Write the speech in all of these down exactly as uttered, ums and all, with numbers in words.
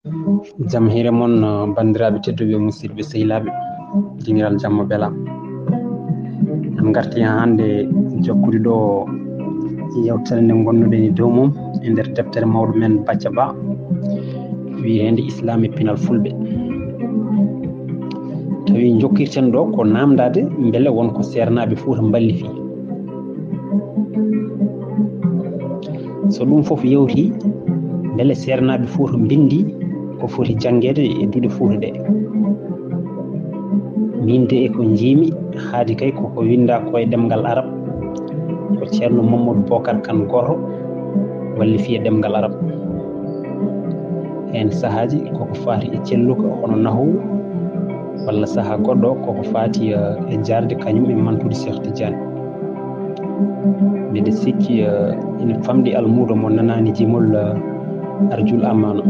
Jam hiire mon, uh, banndiraaɓe tedduɓe, musidɓe, sehilaaɓe, dingiral jamma bela. En ngarti hannde jokkude ɗo yewtere nde ngonnuɗen e dow mum e nder deftere mawɗo men Bacca Ba, wiyeende Islam e Pinal Fulɓe. Tawi jokkirten ɗo ko namdade mbele won ko seernaaɓe Fuuta mballifii. So ɗum fof yawti, mbele seernaaɓe Fuuta mbinndi ko foti janngeede e duɗe Fuuta ɗe? Min de e ko njiimi, haadi kay koko winnda ko e ɗemngal Arab, ko Ceerno Mamadou Bokar Kan gooto wallifii e ɗemngal Arab. Heen sahaaji koko faati e celluka hono nahwu, walla sahaa goɗɗo koko faati, eh, e jaarde kañum e mantude Cheikh Tidiane. Mbeɗa sikki, eh, ina famɗi almuudo mo nanaani jimol, eh, Arjul Amaana.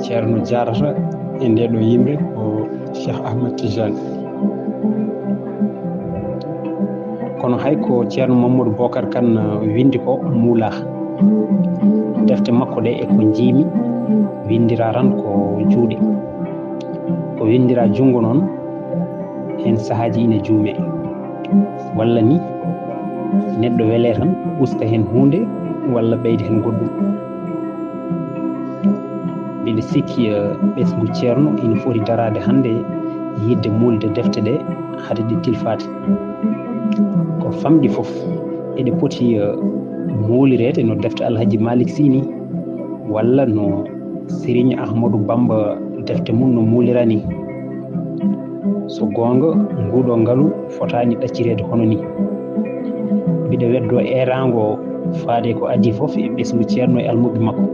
Ceerno jaarata e nde ɗo yimre ko Cheikh Ahmed Tidiane. Kono hay ko Ceerno Mamadou Bokar Kan, eh, winndi ko muulaa. Defte makko ɗe e ko njiimi winndira tan ko juuɗe. Ko winndira junngo noon, heen sahaaji ina juume. Walla ni neɗɗo wele tan usta heen huunde walla ɓeyda heen goɗɗum. Mbiɗa sikki, eh, ɓesngu Ceerno ina foti daraade hannde yidde muulde defte ɗe hade ɗe tilfaade. Ko famɗi fof eɗe poti, eh, muulireede no defte Alhaji Malick Sy ni, walla no Serigne Ahmadou Bamba defte mum no muulira ni. So goonga, nguuɗo ngalu fotaani ɗaccireede hono ni. Mbiɗa weddo eeraango faade ko adii fof e ɓesngu Ceerno e almuɓɓe makko.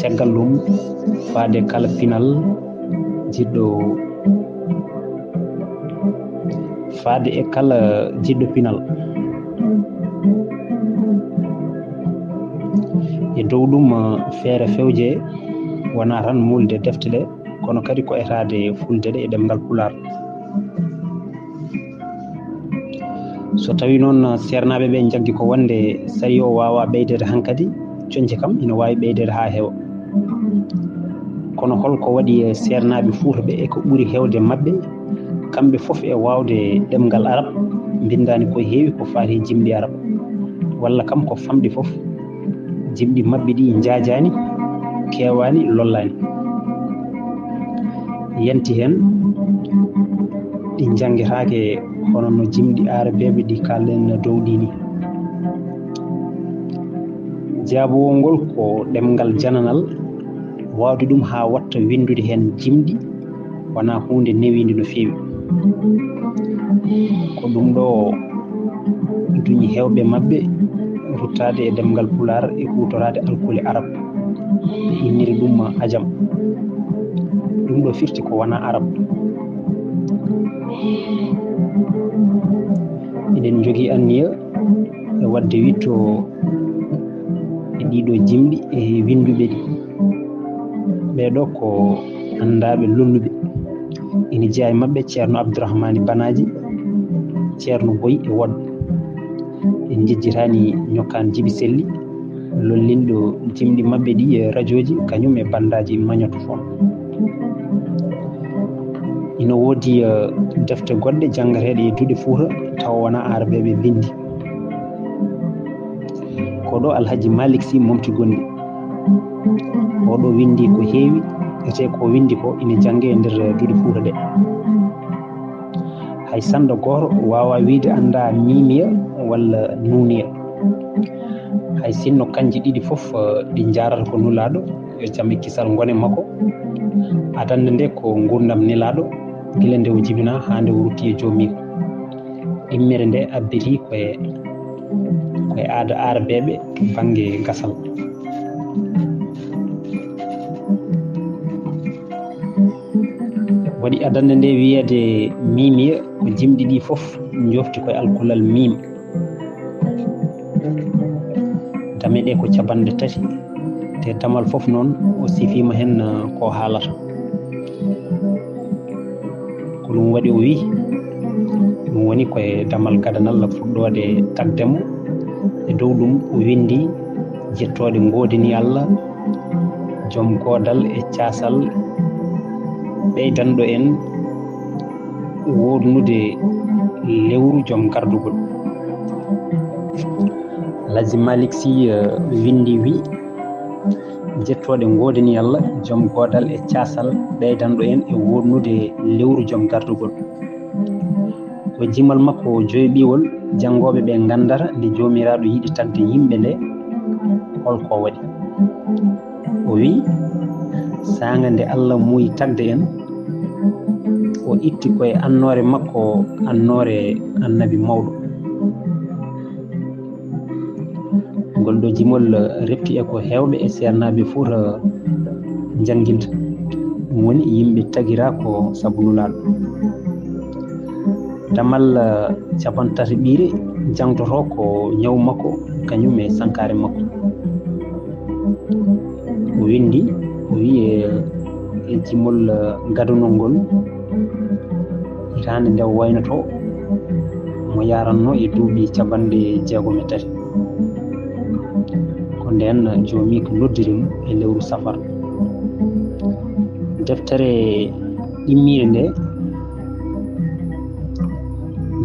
Caggal ɗum, faade kala pinal jiɗɗo, faade e kala jiɗɗo pinal. E dow ɗum, feere fewje wonaa tan muulde defte ɗe, kono kadi ko etaade fulde ɗe e ɗemngal Pulaar. So tawii noon seernaaɓe ɓe njaggi ko wonde sariya o waawaa ɓeydeede hankadi, coñce kam ina waawi ɓeydeede haa heewa. Kono hol ko waɗi seernaaɓe Fuuta ɓe e ko ɓuri heewde maɓɓe, kamɓe fof e waawde ɗemngal Arab, mbinndaani ko heewi ko faati e jimɗi Arab, walla kam ko famɗi fof? Jimɗi maɓɓe ɗi njaajaani, keewaani, lollaani. Yanti heen, ɗi njanngetaake hono no jimɗi aarabeeɓe ɗi kaalɗen dow ɗi ni. Jaabowol ngol ko ɗemngal jananal, waawde ɗum haa waɗta winndude heen jimɗi wonaa huunde newiinde no feewi. Ko ɗum ɗo duñi heewɓe maɓɓe ruttaade e ɗemngal Pulaar e huutoraade alkule Arab, ɓe inniri ɗum ajam. Ɗum ɗo firti ko wonaa Arab. Eɗen njogii anniya e waɗde wiɗto e ɗiɗo jimɗi e winnduɓe ɗi. Ɓee ɗo ko anndaaɓe lolluɓe. Ina jeyaa e maɓɓe Ceerno Abdourahmani Banaaji, Ceerno Boy e woɗɓe. En njejjitaani Ñokkaan Jibi Selli, lollinɗo jimɗi maɓɓe ɗi e rajooji, kañum e banndaaji magnétophone. Ina woodi, eh, defte goɗɗe janngateeɗe e duɗe Fuuta, tawa wonaa aarabeeɓe mbinndi. Ko ɗo Alhaji Malick Sy momti gonɗi. O ɗo winndi ko heewi, ete ko winndi ko ina janngee e nder duɗe Fuuta ɗe. Hay sanɗo gooto waawaa wiyde anndaa miimiya walla nuuniya. Hay sinno kanji ɗiɗi fof, eh, ɗi njaarata ko Nulaaɗo, yo jam e kisal ngone makko. Adannde nde ko nguurndam Nelaaɗo, gila nde o jibinaa haa nde o rutti e joomiiko. Ɗimmere nde abbiti ko e, ko e aada aarabeeɓe to bannge gasal. Waɗi adannde nde wiyeede miimiya, ko jimɗi ɗi fof njofti ko e alkulal miim. Dame ɗe ko capanɗe tati, te damal fof noon o sifiima heen, eh, ko haalata. Ko ɗum waɗi o wiyi, ɗum woni ko e damal gadanal fuɗɗoode tagde mo. E dow ɗum o winndi jettooɗe ngoodini Allah, Joom goodal e caasal ɓeydanɗo en woodnude lewru joom gardugol. Alhaji Malick Sy, eh, winndi wi, jettooɗe ngoodani Allah, joom goodal e caasal ɓeydanɗo en e woodnude lewru joom gardugol. Ko jimal makko joyɓiwol, janngooɓe ɓe nganndara nde Joomiraaɗo yiɗi tagde yimɓe nde, hol ko waɗi. O wi'i, saanga nde Allah muuyi tagde en, o itti koye annoore makko, annoore annabi mawɗo. Ngol ɗo jimol refti e ko heewɓe e seernaaɓe Fuuta njannginta. Ɗum woni yimɓe tagiraa ko sabu Nulaaɗo. Damal, eh, cappanɗe tati ɓiire jangtotoo ko ñawu makko, kañum e sankaare makko. O winndi, o wi'i e, e jimol, eh, gadunol ngol, hitaande nde o waynotoo, mo yaranno e duuɓi cappanɗe jeegom e tati. Ko ndeen joomi ko noddiri mo e lewru safar. Deftere ɗimmiire nde,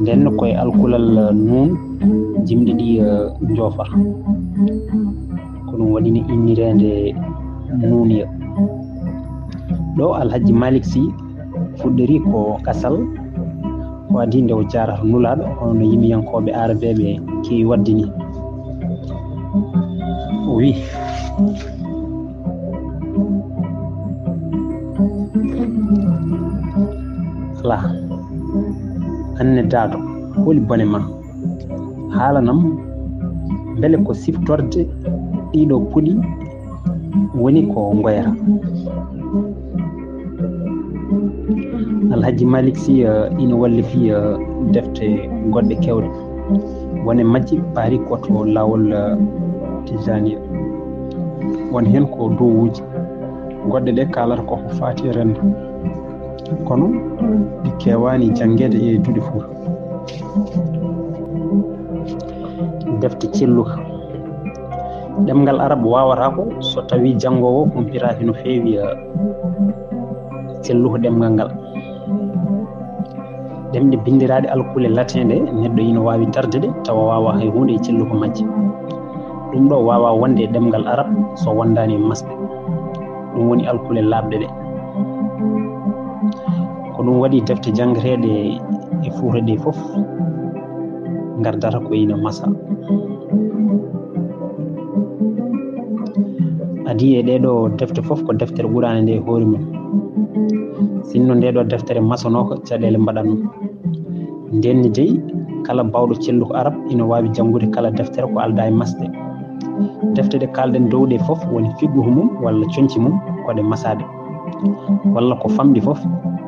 nden ko e alkulal nuun jimɗi ɗi, eh, njoofata. Ko ɗum waɗi nde innireende Nuuniya. Ɗo Alhaji Malick Sy fuɗɗori ko kasal, ko adii nde o jaarata Nulaaɗo, hono no yimiyankooɓe aarabeeɓe keewi waɗde ni. O wi'i, alaa, an ne daado, holi bone ma? Haalanam, mbele ko siftorde ɗiɗo puɗi woni ko ngoyata? Alhaji Malick Sy, eh, ina wallifi, eh, defte goɗɗe keewɗe. Won e majje paari ko to laawol, eh, Tijaniya. Won heen ko dowuuji. Goɗɗe ɗe kaalata ko ko faati e renndo. Kono ɗi keewaani janngeede e duɗe Fuuta. Defte celluka. Ɗemngal Arab waawata ko so tawii janngoowo humpitaaki no feewi, eh, celluka ɗemngal ngal. Ɗemɗe binndiraaɗe alkule latin ɗe, neɗɗo ina waawi darde ɗe, tawa waawaa hay huunde e celluka majje. Ɗum ɗo waawaa wonde e ɗemngal Arab so wondaani e masɗe. Ɗum woni alkule laaɓɗe ɗe. Ko ɗum waɗi defte janngeteeɗe e Fuuta ɗe fof ngardata ko ina masa. Adii e ɗee ɗo defte fof ko deftere Quraana nde e hoore mum. Sinno nde ɗo deftere masanooka, caɗeele mbaɗat mum. Ndeen ne dey, kala baawɗo celluka Arab ina waawi janngude kala deftere ko aldaa e masde. Defte ɗe kaalɗen dow ɗe fof woni fiqhu mum walla coñci mum ko ɗe masaaɗe. Walla ko famɗi fof,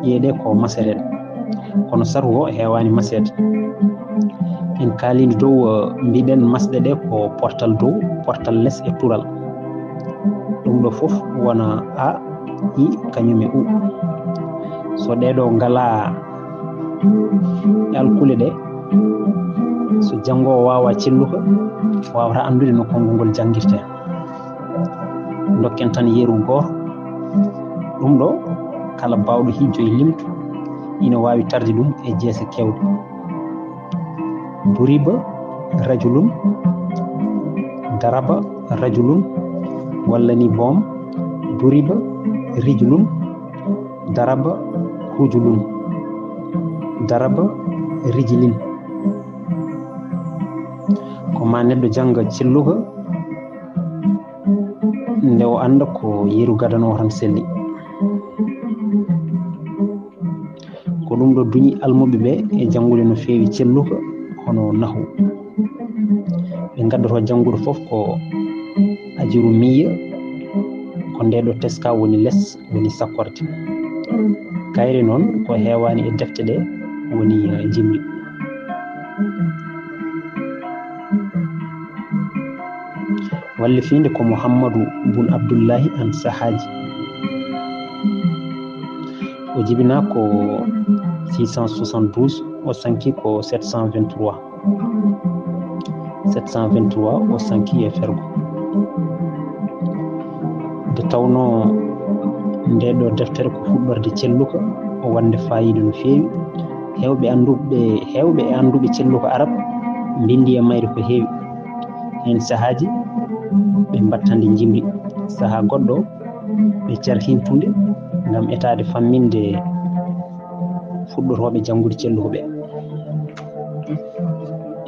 ƴeeɗe ko maseteeɗe. Kono sarhu o heewaani maseede. En kaaliino dow, eh, mbiɗen masɗe ɗe ko portal dow, portal les e tural. Ɗum ɗo fof wona A, I, kañum e U. So ɗee ɗo ngalaa e alkule ɗe, so janngoowo waawaa celluka, waawata anndude no konngol ngol janngirtee. Ndokken tan yeru gooto. Ɗum ɗo, kala baawɗo hijjo e limtu, ina waawi tarde ɗum e jeese keewɗe. Duriba rajulun, daraba rajulun, walla ni boom, duriba rijlun, daraba rujulun, daraba rijlin. Ko ma neɗɗo jannga celluka, nde o annda ko yeru gadano tan selli. Ko ɗum ɗo duñi almuɓe ɓe e janngude no feewi celluka, hono nahu. Ɓe ngaddoto janngude fof ko Ajurumiyya, ko nde ɗo teska woni les, woni sakkorde. Kayre noon ko heewaani e defte ɗe woni, eh, jimmi. Wallifiinde ko Muhammadu bun Abdullahi an Sahaji. O jibinaa ko six cent soixante-douze, o sanki ko sept cent vingt-trois. Sept cent vingt-trois, o sanki e fergo. Nde tawnoo ndee ɗoo deftere ko fuɗɗorde celluka, o wonde faayiida no feewi. Heewɓe annduɓe, heewɓe e annduɓe celluka arab mbinndi e mayre ko heewi. Heen sahaaji ɓe mbaɗta nde njimri, sahaa goɗɗo ɓe carhintunde ngam etaade famminde fuɗɗotooɓe janngude celluka ɓe.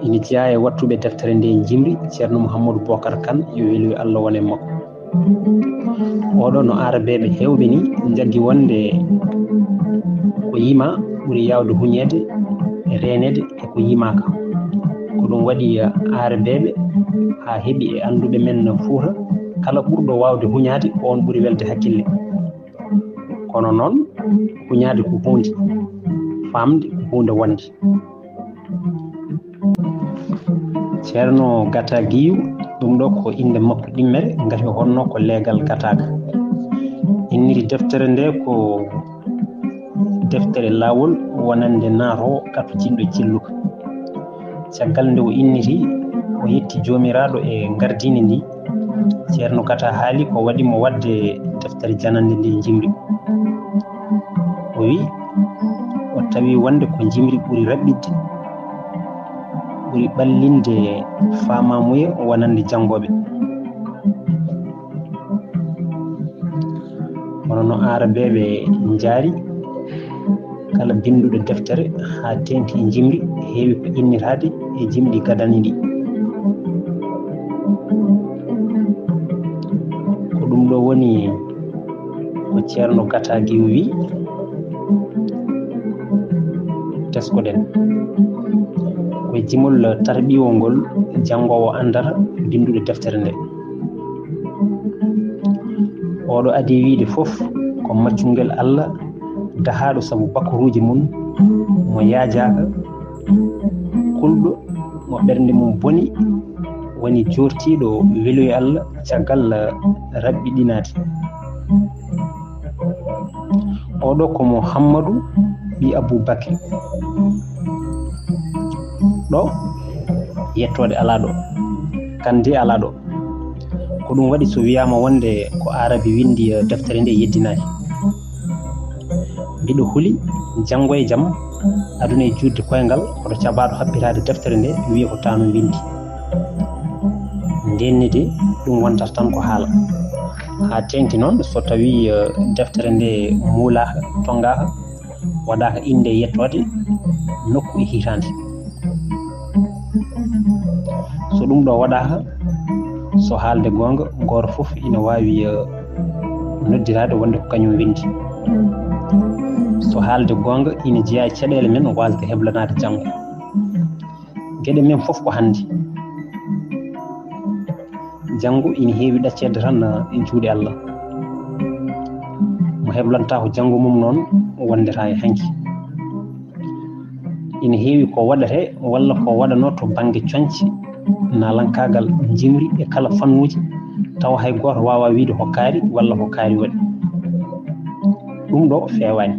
Ina jeyaa e wattuɓe deftere nde njimri, Ceerno Mouhamadou Bocar Kane, yo weluyo Allah won e makko. Oɗo no aarabeeɓe heewɓe ni njaggi wonde ko yima ɓuri yaawde huñeede e reeneede e ko yimaaka. Ko ɗum waɗi aarabeeɓe haa heɓi e annduɓe men Fuuta, kala ɓurɗo waawde huñaade ko oon ɓuri welde hakkille. Kono noon, huñaade ko huunde, faamde ko huunde wonde. Ceerno Gata Giyu, ɗum ɗo ko innde makko ɗimmere, ngati o honno ko leegal Gataga. Inniri deftere nde ko deftere laawol wonande naatoowo katutinɗo celluka. Caggal nde o inniri, o yetti Joomiraaɗo e ngardiindi ndi. Ceerno Gata haali ko waɗi mo waɗde deftere janannde nde njimri. O wi, o tawi wonde ko njimri ɓuri raɓɓiɗde, ɓuri ɓallinde faamamuye wonande janngooɓe. Kono no aarabeeɓe njaari, kala binnduɗo deftere haa teeŋti e njimri, heewi ko innitaade e jimɗi gadani ɗi. Ko ɗum ɗo woni ko Ceerno Gata Giyu wi, teskoɗen. Ko e jimol tarɓiwol ngol janngoowo anndata binnduɗo deftere nde. Oɗo adii wiyde fof ko maccungel Allah dahaaɗo sabu bakkoruuji mum, mo yaajaaka, kulɗo, mo ɓernde mum boni, woni joortiiɗo weluyo Allah caggal raɓɓiɗinaade. Oɗo ko Muhammadu ɓii Abuu Bakri. Ɗo yettoode alaa ɗo, kandi alaa ɗo. Ko ɗum waɗi so wiyaama wonde ko aarabi winndi, eh, deftere nde yeddinaaki. Mbiɗo huli janngo e jam aduna e juutde koyngal, koto caɓaaɗo haɓɓitaade deftere nde wiya ko taanum winndi. Ndeen ne de ɗum wontata tan ko haala. Haa teeŋti noon so tawii, eh, deftere nde muulaaka, tonngaaka, waɗaaka innde e yettoode, nokku e hitaande. So ɗum ɗo waɗaaka, so haalde goonga, gooto fof ina waawi, eh, noddiraade wonde ko kañum winndi. So haalde goonga ina jeyaa e caɗeele men waasde heblanaade janngo. Geɗe men fof ko hannde. Janngo ina heewi ɗacceede tan, eh, e juuɗe Allah. Mo heblantaa ko janngo mum noon wondata e hanki. Ina heewi ko waɗetee walla ko waɗanoo to bannge coñce, naalankaagal, njimri e kala fannuuji, tawa hay gooto waawaa wiyde ko kaari walla ko kaari waɗi. Ɗum ɗo feewaani.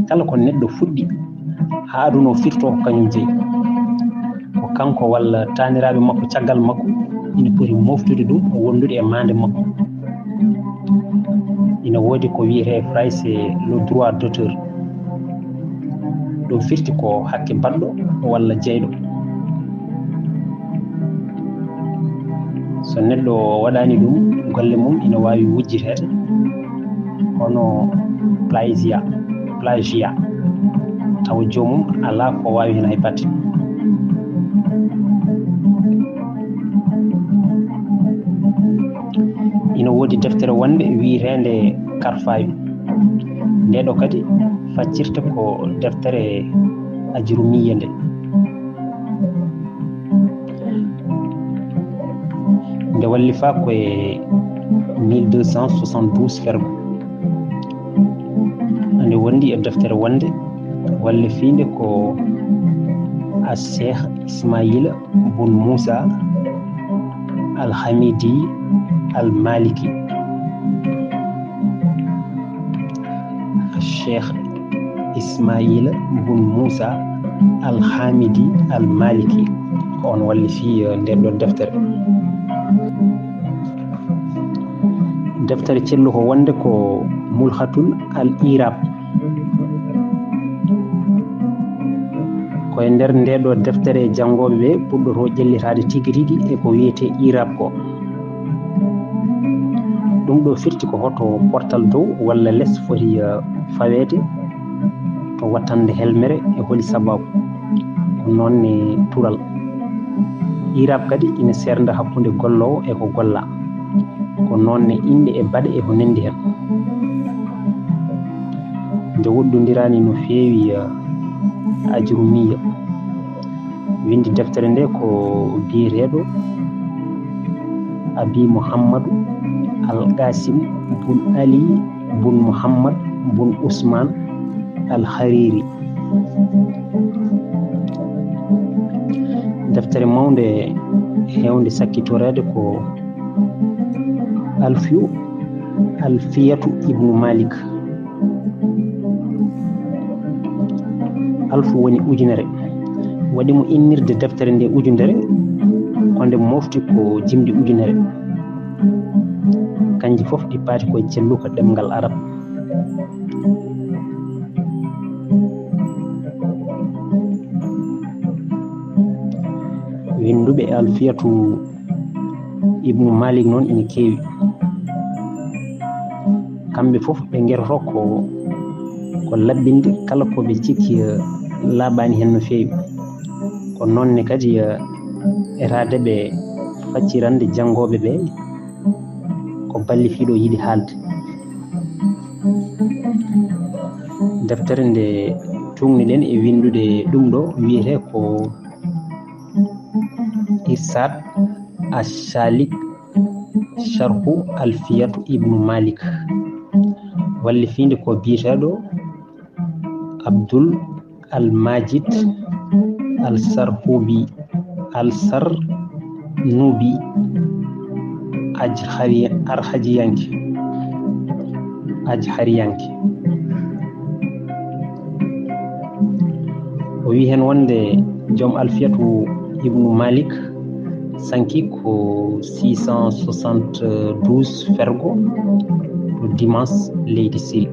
Kala ko neɗɗo fuɗɗi haa aduna o firtoo ko kañum jeyi. Ko kanko walla taaniraaɓe makko caggal makko ina poti mooftude ɗum, wondude e maande makko. Ina woodi ko wiyetee e Farayse le droit d'auteur. Ɗum firti ko hakke baɗɗo walla jeyɗo. So neɗɗo waɗaani ɗum, golle mum ina waawi wujjiteede hono plagiat, plagiat, tawa joomum alaa ko waawi heen hay batte. Ina woodi deftere wonde wiyeteende Karfaayu. Nde ɗo kadi faccirta ko deftere Ajurumiyya nde. Nde wallifaa ko e mille deux cent soixante-douze fergo. Ene wondi e deftere wonde wallifiinde ko As-Sheikh Ismaila bun Musa Al-Hamidi Al-Maliki. Cheikh Ismaila bun Musa Al-Hamidi Al-Maliki, ko oon wallifi, eh, ndeen ɗoon deftere. Deftere celluko wonde ko Mulhatul al Irab. Ko e nder nde ɗo deftere janngooɓe ɓe puɗɗoto ƴellitaade tigi rigi e ko wiyetee irab ko. Ɗum ɗo firti ko hoto portal dow walla les foti, eh, faweede to wattande helmere e holi sababu. Ko noon ne tural. Irab kadi ina seernda hakkunde golloowo e ko gollaa. Ko noon ne inɗe e baɗe e ko nanndi heen. Nde woɗɗondiraani no feewi, eh, Ajrumiya. Winndi deftere nde ko biyeteeɗo Abi Muhammadu Al Qasim bun Ali bun Muhammad bun Usman Al Hariri. Deftere mawnde heewnde sakkitoreede ko Alfiyu, Alfiyatu Ibnu Malik. Alfu woni ujunere. Waɗi mo innirde deftere nde ujunere, ko nde mofti ko jimɗi ujunere. Kanji fof ɗi paati ko e celluka ɗemngal Arab. Winnduɓe Alfiyatu Ibnu Malik noon ina keewi. Kamɓe fof ɓe ngeroto ko, ko laɓɓinde kala ko ɓe cikki, eh, laaɓaani heen no feewi. Ko noon ne kadi, eh, etaade ɓe faccirande janngooɓe ɓe ko ballifiiɗo yiɗi haalde. Deftere nde tuugniɗen e winndude ɗum ɗo wiyetee ko Irsaad Ash-Shalik Sharhu Alfiyatu Ibnu Malik. Wallifiinde ko biyeteeɗo Abdul Al Majid Al Sarhubi, Al Sarnubi, Ajhari-, Arhajiyanke, Ajhariyanke. O wi heen wonde joom Alfiyatu Ibnu Malik sanki ko six cent soixante-douze fergo to Dimas, leydi Siri.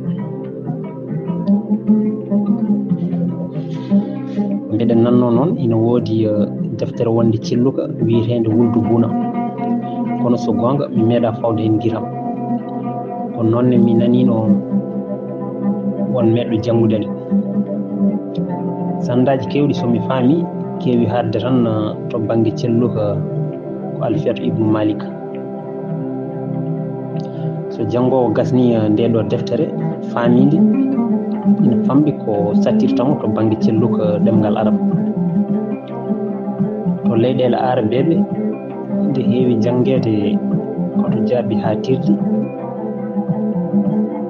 Mbeɗen nanno noon ina woodi, eh, deftere wonde celluka wiyeteende Wuldu Buna. Kono so goonga, mi meeɗa fawde heen ngiram. Kono noon ne mi naniino won meeɗɗo janngude nde. Sanndaaji keewɗi, so mi faami, keewi haaɗde tan, eh, to bannge celluka ko Alfiyatu Ibnu Malik. So janngoowo gasnii, eh, ndee ɗoo deftere, faamii nde, ina famɗi ko sattirta mo to bannge celluka ɗemngal Arab. To leyɗeele Aarabeeɓe, nde heewi janngeede ko to jaaɓi haa tirdi.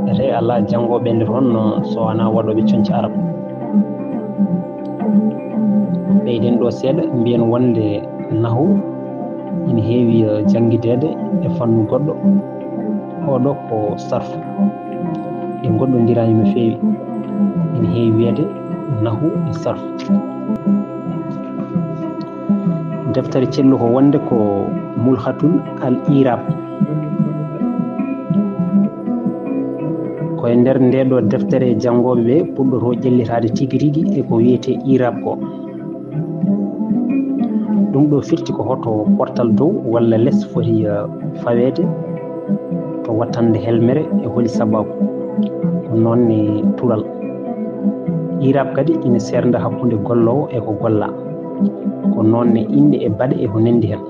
Etee alaa janngooɓe nde toon, eh, so wonaa waɗooɓe coñce Arab. Ɓeyden ɗo seeɗa, mbiyen wonde nahu ina heewi, eh, janngideede e fannu goɗɗo. Oɗo ko sarfu. Ɗi ngoɗɗondiraani no feewi. Ina heewi wiyeede nahu e sarfu. Deftere celluko wonde ko Mulhatul al Irab. Ko e nder nde ɗo deftere janngooɓe ɓe puɗɗoto ƴellitaade tigi rigi e ko wiyetee irab ko. Ɗum ɗo firti ko hoto portal dow walla les foti, eh, faweede to wattande helmere e holi sababu. Ko noon ne tural. Irab kadi ina seernda hakkunde golloowo e ko gollaa. Ko noon ne inɗe e baɗe e ko nanndi heen.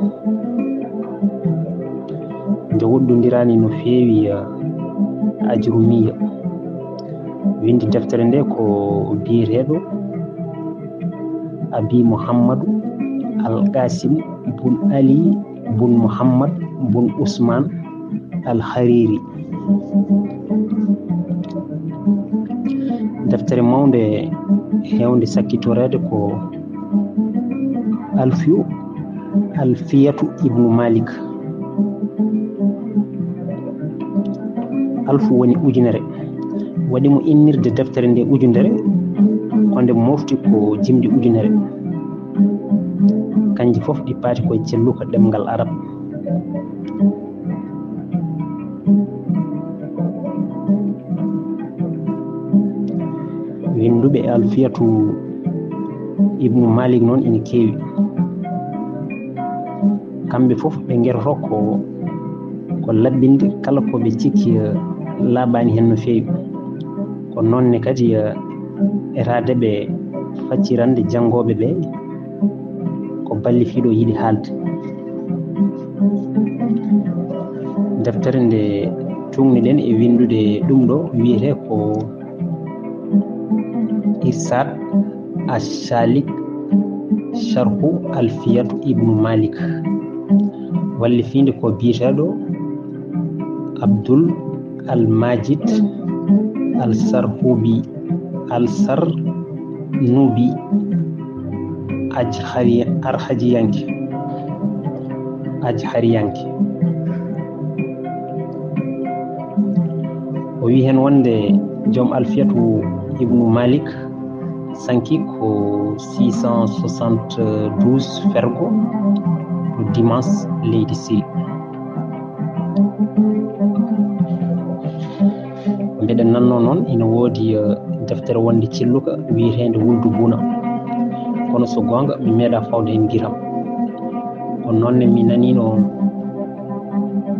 Nde woɗɗondiraani no feewi, eh, Ajrumiya. Winndi deftere nde ko biyeteeɗo Abi Muhammadu Al Qasim bun Ali bun Muhammad bun Usman Al Hariri. Deftere mawnde heewnde sakkitoreede ko Alfiyu, Alfiyatu Ibnu Malik. Alfu woni ujunere. Waɗi mo innirde deftere nde ujunere, ko nde mofti ko jimɗi ujunere. Kanji fof ɗi paati ko e celluka ɗemngal Arab. Winnduɓe Alfiyatu Ibnu Malik noon ina keewi. Kamɓe fof ɓe ngeroto ko, ko laɓɓinde kala ko ɓe cikki, eh, laaɓaani heen no feewi. Ko noon ne kadi, eh, etaade ɓe faccirande janngooɓe ɓe ko ballifiiɗo yiɗi haalde. Deftere nde tuugni-ɗen e winndude ɗum ɗo wiyetee ko Irsaad Ash-Shaalik Sharhu Alfiyatu Ibnu Malik, wallifiinde ko biyeteeɗo Abdul Al Majid Al Sarhubi, Al Sarnubi, Ajhari-, Arhajiyanke, Ajhariyanke. O wi heen wonde joom Alfiyatu Ibnu Malik sanki ko six cent soixante-douze fergo, ko dimanche leydi Siri. Mbeɗen nannoo noon ina woodi, eh, deftere wonde celluka wiyeteende Wuldu Buna. Kono so goonga, mi meeɗaa fawde heen ngiram. Kono noon ne mi naniino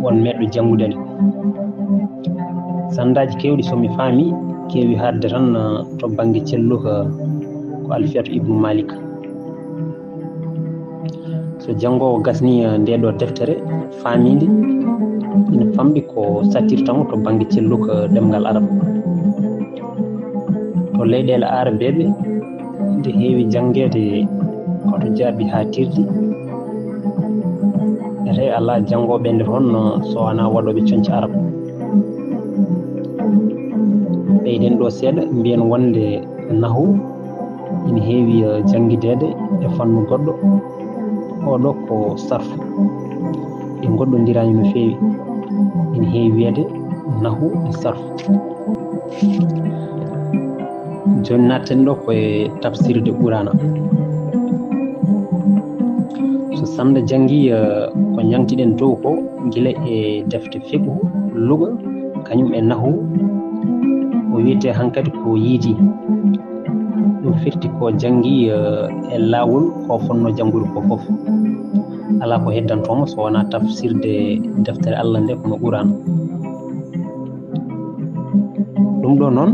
won meeɗɗo janngude nde. Sanndaaji keewɗi, so mi faami, keewi haaɗde tan, eh, to bannge celluka ko Alfiyatu Ibnu Malik. So janngoowo gasnii, eh, ndee ɗoo deftere, faamiinde, ina famɗi ko sattirta mo to bannge celluka ɗemngal Arab. To leyɗeele Aarabeeɓe, nde heewi janngeede ko to jaaɓi haa tirdi. Ete alaa janngooɓe nde toon, so wonaa waɗooɓe coñce Arab. Ɓeyden ɗoo seeɗa, mbiyen wonde nahu ina heewi, eh, janngideede e fannu goɗɗo. Oo ɗoo ko sarfu. Ɗi ngoɗɗondiraani no feewi. Ina heewi wiyeede nahu e sarfu. Jooni naatten ɗoo ko e tafsirde Quraana. So sanɗa janngii, eh, ko ñaŋti-ɗen dow ko, gila e defte fiqhu, luga, kañum e nahu, o wiyetee hankadi ko yiidi. Ɗum firti ko janngi, eh, e laawol ko fotnoo janngude ko fof. Alaa ko heddantoo mo so wonaa tafsirde deftere Allah nde, kono Quraana. Ɗum ɗoo noon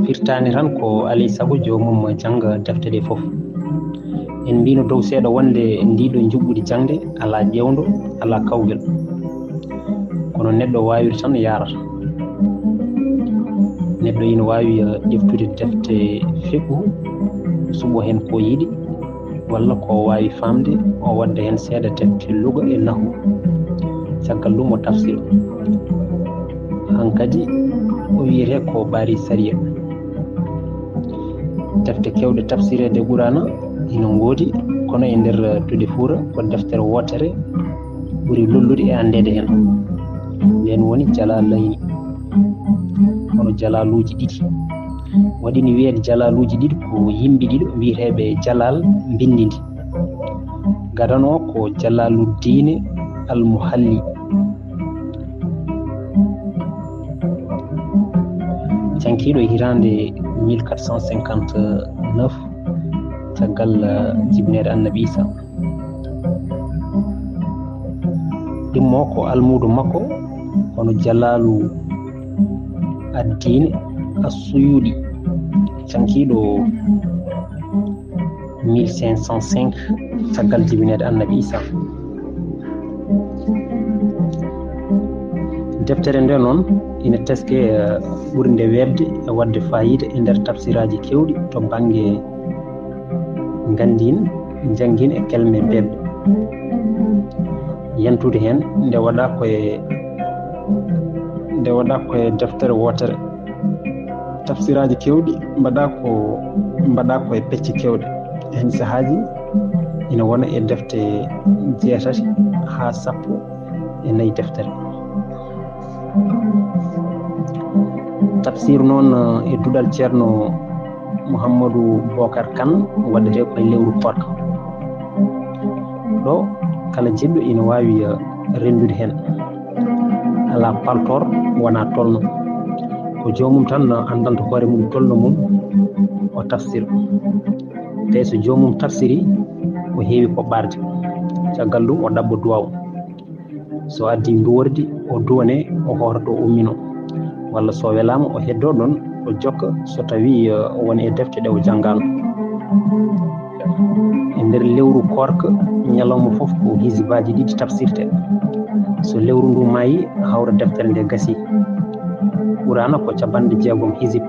firtaani tan ko alaa e sago joomum jannga defte ɗe fof. En mbiino dow seeɗa wonde ndiɗo njuɓɓudi jaŋde alaa ƴeewndo, alaa kawgel. Kono neɗɗo waawiri tan yaarata. Neɗɗo ina waawi, eh, ƴeftude defte fiqhu, suɓo heen ko yiɗi, walla ko waawi faamde, o wadda heen seeɗa defte luga e nahu. Caggal ɗum o tafsira. Hankadi o wiyetee ko ɓaari sariya. Defte keewɗe tafsireede Quraana ina ngoodi, kono e nder duɗe Fuuta ko deftere wootere ɓuri lollude e anndeede heen. Ndeen woni Jalaalayni, kono jalaaluuji ɗiɗi. Waɗi ni wiyeede jalaaluuji ɗiɗi ko yimɓe ɗiɗo wiyeteeɓe Jalaal mbinndi ndi. Gadano o ko Jalaaluddiine Al Muhalli. Cankiiɗo e hitaande mille quatre cent cinquante-neuf, caggal, eh, jibineede Annabi Isa. Ɗimmo ko almuudo makko, kono Jalaalu Addiine Assuyuuɗi, cankiiɗo mille cinq cent cinq, caggal jibineede Annabi Isa. Deftere nde noon ina teskee, eh, ɓurnde weeɓde e waɗde faayiida e nder tafsiraaji keewɗi to bannge nganndin, njanngin e kelme beeɓɗe. Yantude heen, nde waɗaa ko e, nde waɗaa ko e deftere wootere. Tafsiraaji keewɗi mbaɗaa ko, mbaɗaa ko e pecce keewɗe. Heen sahaaji ina wona e defte jeetati haa sappo e nayi deftere. Tafsir noon, eh, e duɗal Ceerno Mouhamadou Bokar Kane, waɗetee ko e lewru koorka. Ɗo kala jiɗɗo ina waawi, eh, renndude heen. Alaa paltoor wonaa tolno. Ko joomum tan anndanta hoore mum tolno mum, o tafsir. Tawi so joomum tafsiri, o heewi ko ɓaarde. Caggal ɗum, o ɗaɓɓo duwaaw. So addi nduwordi, o duwane, o hoota to o ummino. Walla so welaama, o heddo ɗon, o jokka so tawi, eh, won e defte ɗe o janngaano. E nder lewru koorka, ñalawma fof ko hizibaaji ɗiɗi tafsirte. So lewru ndu maayi, hawra deftere nde gasi. Quraana ko capanɗe jeegom hizib.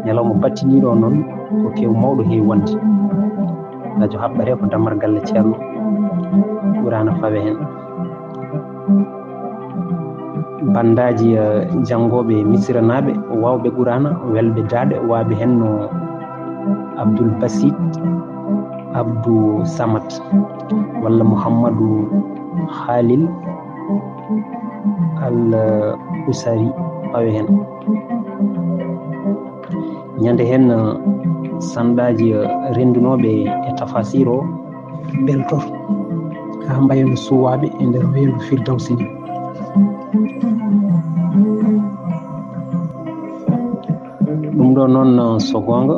Ñalawma battiniiɗo o noon, ko kew mawɗo heewi wonde. Rajo Haɓɓere ko dammal galle Ceerno. Quraana fawe heen. Banndaaji, eh, janngooɓe Misiranaaɓe, waawɓe Quraana, welɓe daaɗe, waawɓe heen no Abdul Basit, Abdou Samad, walla Muhammadu Khalil Al Usari, pawe heen. Ñande heen, eh, sanɗaaji, eh, renndunooɓe e tafasir o beltor, haa mbayo no suwaaɓe e nder weendu Firdawsi ni. Ɗum ɗo noon, eh, so goonga,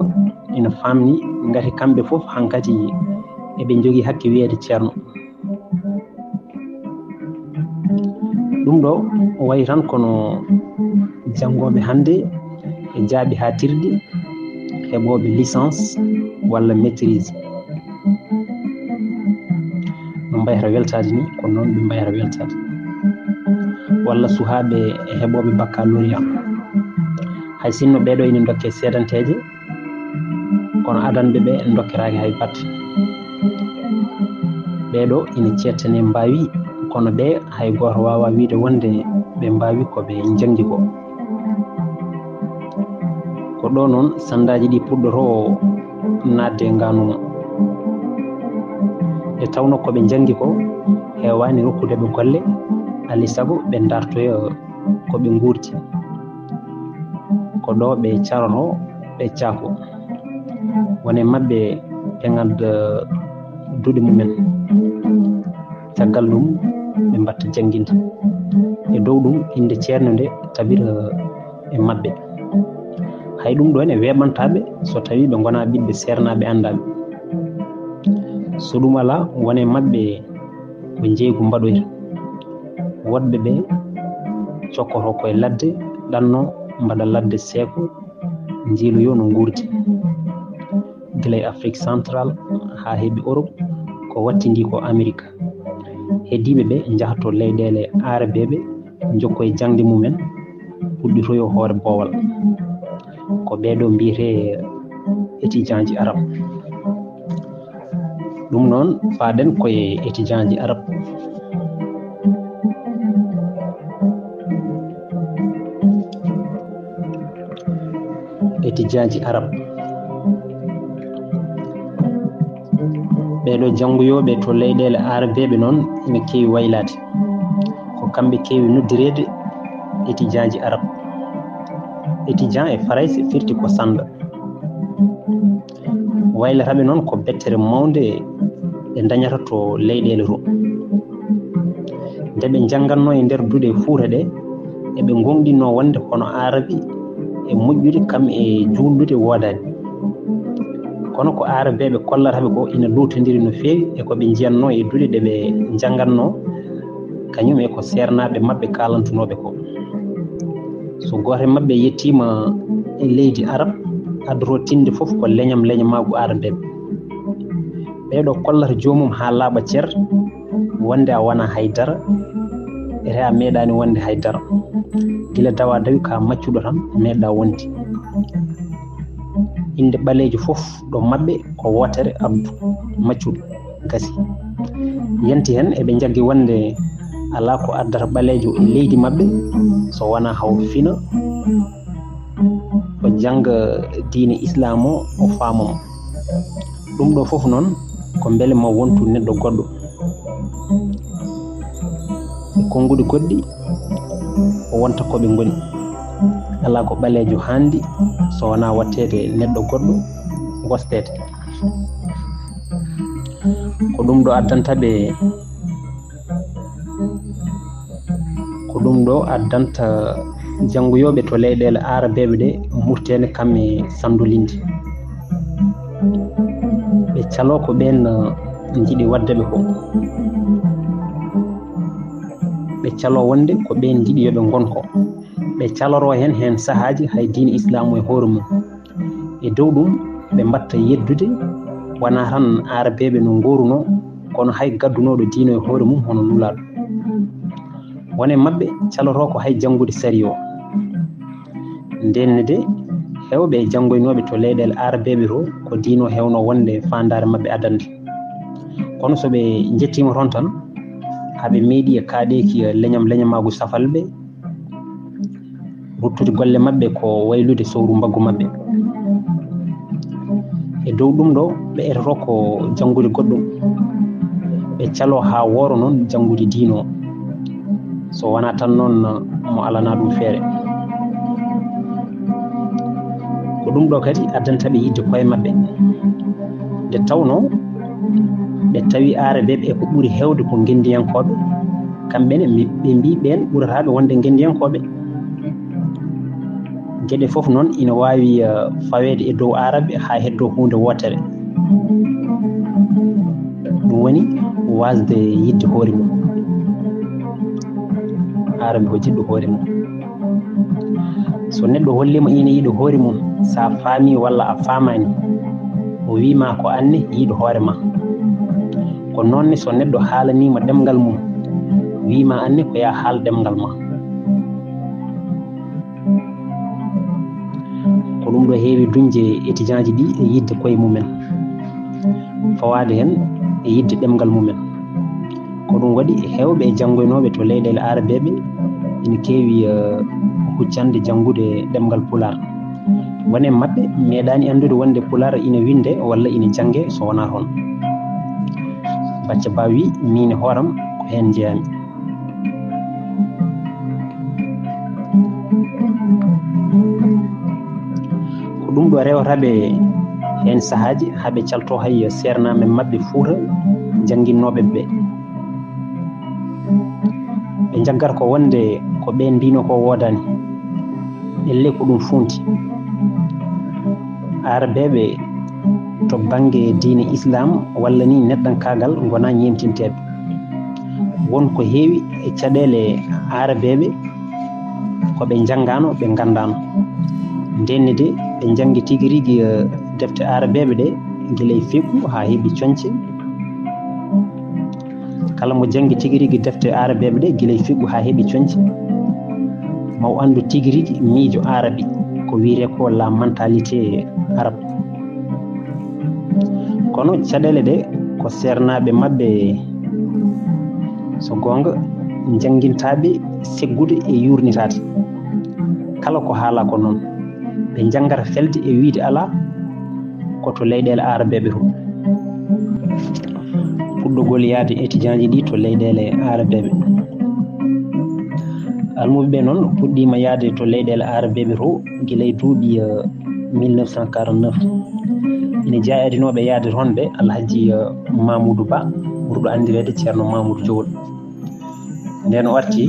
ina faamni ngati kamɓe fof hankadi eɓe njogii hakke wiyeede ceerno. Ɗum ɗo wayi tan kono janngooɓe hannde e jaaɓi haatirɗi, heɓooɓe licence walla maîtrise. No mbayata weltaade ni, ko noon ɓe mbayata weltaade. Walla suhaaɓe e heɓooɓe baccalauréat. Hay sinno ɓeeɗo ina ndokke seedanteeje, kono adanɓe ɓe ndokkiraaki hay batte. Ɓeeɗo ina ceettane mbaawi, kono ɓe hay gooto waawaa wiyde wonde ɓe mbaawi ko ɓe njanngi ko. Ko ɗo noon sanɗaaji ɗi puɗɗotoo naatde e ngaanuu. Nde tawnoo ko ɓe njanngi ko heewaani rokkude ɓe golle, alaa e sago ɓe ndartoya ko ɓe nguurdi. Ko ɗo ɓe carotoo, ɓe caako. Won e maɓɓe ɓe ngadda duɗe mumen. Caggal ɗum, ɓe mbaɗta jannginde. E dow ɗum, innde ceerno nde tabita e maɓɓe. Hay ɗum ɗo ne weeɓantaa ɓe so tawii ɓe ngonaa ɓiɓɓe seernaaɓe anndaaɓe. So ɗum alaa, won e maɓɓe ko njeeygu mbaɗoyta. Woɗɓe ɓe cokkotoo koye ladde, ɗannoo, mbaɗa ladde seeko, njiiloyoo no nguurdi. Gila e Afrique Central haa heɓi Europe, ko wattindii ko Amerique. Heddiiɓe ɓe njaha to leyɗeele aarabeeɓe, njokkoya jaŋde mumen, puɗɗitoyoo hoore boowal. Ko ɓeeɗo mbiyetee étudiantji arab. Ɗum noon, paaɗen koye étudiantji arab. Étudiantji arab. Ɓeeɗo jannguyooɓe to leyɗeele aarabeeɓe noon ina keewi waylaade. Ko kamɓe keewi noddireede étudiantji arab. Étudiant e Farayse firti ko sanɗa. Waylataɓe noon ko bettere mawnde ɓe ndañata to leyɗeele to. Nde ɓe njanngatnoo e nder duɗe Fuuta ɗe, eɓe ngoongɗinnoo wonde hono aarabi e moƴƴude kam e juulnude woodaani. Kono ko aarabeeɓe kollataɓe ko ina luutondiri no feewi e ko ɓe njiyatnoo e duɗe ɗe ɓe njanngatnoo, kañum e ko seernaaɓe maɓɓe kaalantunooɓe ko. So gooto e maɓɓe yettiima e leydi arab, addoto tinde fof ko leñam leñamaagu aarabeeɓe. Ɓeeɗo kollata joomum haa laaɓa cer, wonde a wonaa hay dara, ete a meeɗaani wonde hay dara. Gila dawa dawi ka maccuɗo tan meeɗɗa wonde. Innde ɓaleejo fof ɗo maɓɓe ko wootere, Abdu, maccuɗo, gasi. Yanti heen eɓe njaggi wonde alaa ko addata ɓaleejo e leydi maɓɓe so wonaa haw fina, o jannga diine Islaam o, o faama mo. Ɗum ɗo fof noon ko mbele ma wontu neɗɗo goɗɗo. E konnguɗi goɗɗi, o wonta ko ɓe ngoni. Alaa ko ɓaleejo haandi so wonaa watteede neɗɗo goɗɗo, wosteede. Ko ɗum ɗo addanta ɓe, ko ɗum ɗo addanta Jannguyooɓe to leyɗeele aarabeeɓe ɗe murteende kam e sanndolinde. Ɓe caloo ko ɓeen njiɗi waɗde ɓe ko. Ɓe caloo wonde ko ɓeen njiɗi yo ɓe ngon ko. Ɓe caloroo heen, heen sahaaji hay diine Islaamu e hoore mum. E dow ɗum, ɓe mbaɗta yeddude, wonaa tan aarabeeɓe no ngoorunoo, kono hay gaddunooɗo diine e hoore mum hono Nulaaɗo. Won e maɓɓe calotoo ko hay janngude sariya o. Ndeen ne de, heewɓe e janngoynooɓe to leyɗeele aarabeeɓe to, ko diine o heewnoo wonde faandaare maɓɓe adannde. Kono so ɓe njettiima toon tan, haa ɓe meeɗi e kaaɗeeki e leñam-leñamaagu safalɓe, ruttude golle maɓɓe ko waylude sowru mbaggu maɓɓe. E dow ɗum ɗo, ɓe etoto ko janngude goɗɗum. Ɓe caloo haa wooro noon janngude diine o, so wonaa tan noon mo alanaa ɗum feere. Ko ɗum ɗo kadi addanta ɓe yiɗde koye maɓɓe. Nde tawnoo ɓe tawi aarabeeɓe e ko ɓuri heewde ko ngenndiyankooɓe, kamɓe ne mi-, ɓe mbii ɓeen ɓurata ɓe wonde ngenndiyankooɓe. Geɗe fof noon ina waawi, eh, faweede e dow aarabe haa heddoo huunde wootere. Ɗum woni waasde yiɗde hoore mum. Aarabe ko jiɗɗo hoore mum. So neɗɗo holliima ina yiɗi hoore mum, so a faami walla a faamaani, o wii ma ko aan ne yiɗi hoore ma. Ko noon ne so neɗɗo haalaniima ɗemngal mum, wii ma aan ne ko yaa haal ɗemngal ma. Ko ɗum ɗo heewi duñde étudiant ji ɗi e yiɗde koye mumen, fawaade heen e yiɗde ɗemngal mumen. Ko ɗum waɗi heewɓe e janngoynooɓe to leyɗeele aarabeeɓe ina keewi, eh, huccande janngude ɗemngal Pulaar. Won e maɓɓe meeɗaani anndude wonde Pulaar ina winnde walla ina jannge so wonaa toon. Bacca Ba wi, miin e hooram ko heen njeyami. Ko ɗum ɗo rewata ɓe heen sahaaji haa ɓe caltoo hay seernaaɓe maɓɓe Fuuta jannginnooɓe ɓe. Ɓe njaggata ko wonde ko ɓeen mbiinoo ko woodaani. Ellee ko ɗum fuunti. Aarabeeɓe to bannge diine Islaam walla ni neɗɗankaagal ngonaa ñeemtinteeɓe. Won ko heewi e caɗeele aarabeeɓe ko ɓe njanngaano, ɓe nganndaano. Ndeen ne de, ɓe njanngi tigi rigi, eh, defte aarabeeɓe ɗe, gila e fiqhu haa heɓi coñce. Kala mo janngi tigi rigi defte aarabeeɓe ɗe, gila e fiqhu haa heɓi coñce, ma o anndu tigi rigi miijo aarabi, ko wiyetee ko la mentalité arabe. Kono caɗeele ɗe ko seernaaɓe maɓɓe, so goonga, njanngintaaɓe seggude e yuurnitaade. Kala ko haalaa ko noon. Ɓe njanngata felde e wiyde alaa ko to leyɗeele aarabeeɓe to. Puɗɗogol yahde étudiant ji ɗi to leyɗeele aarabeeɓe. Almuɓe ɓe noon puɗɗiima yahde to leyɗeele aarabeeɓe to gila e duuɓi, eh, mille neuf cent quarante-neuf. Ina jeyaa e adinooɓe yahde toon ɓe Alhaji, eh, Mamoudou Ba, ɓurɗo anndireede Ceerno Mamoudou Jowol. Ndeen o arti,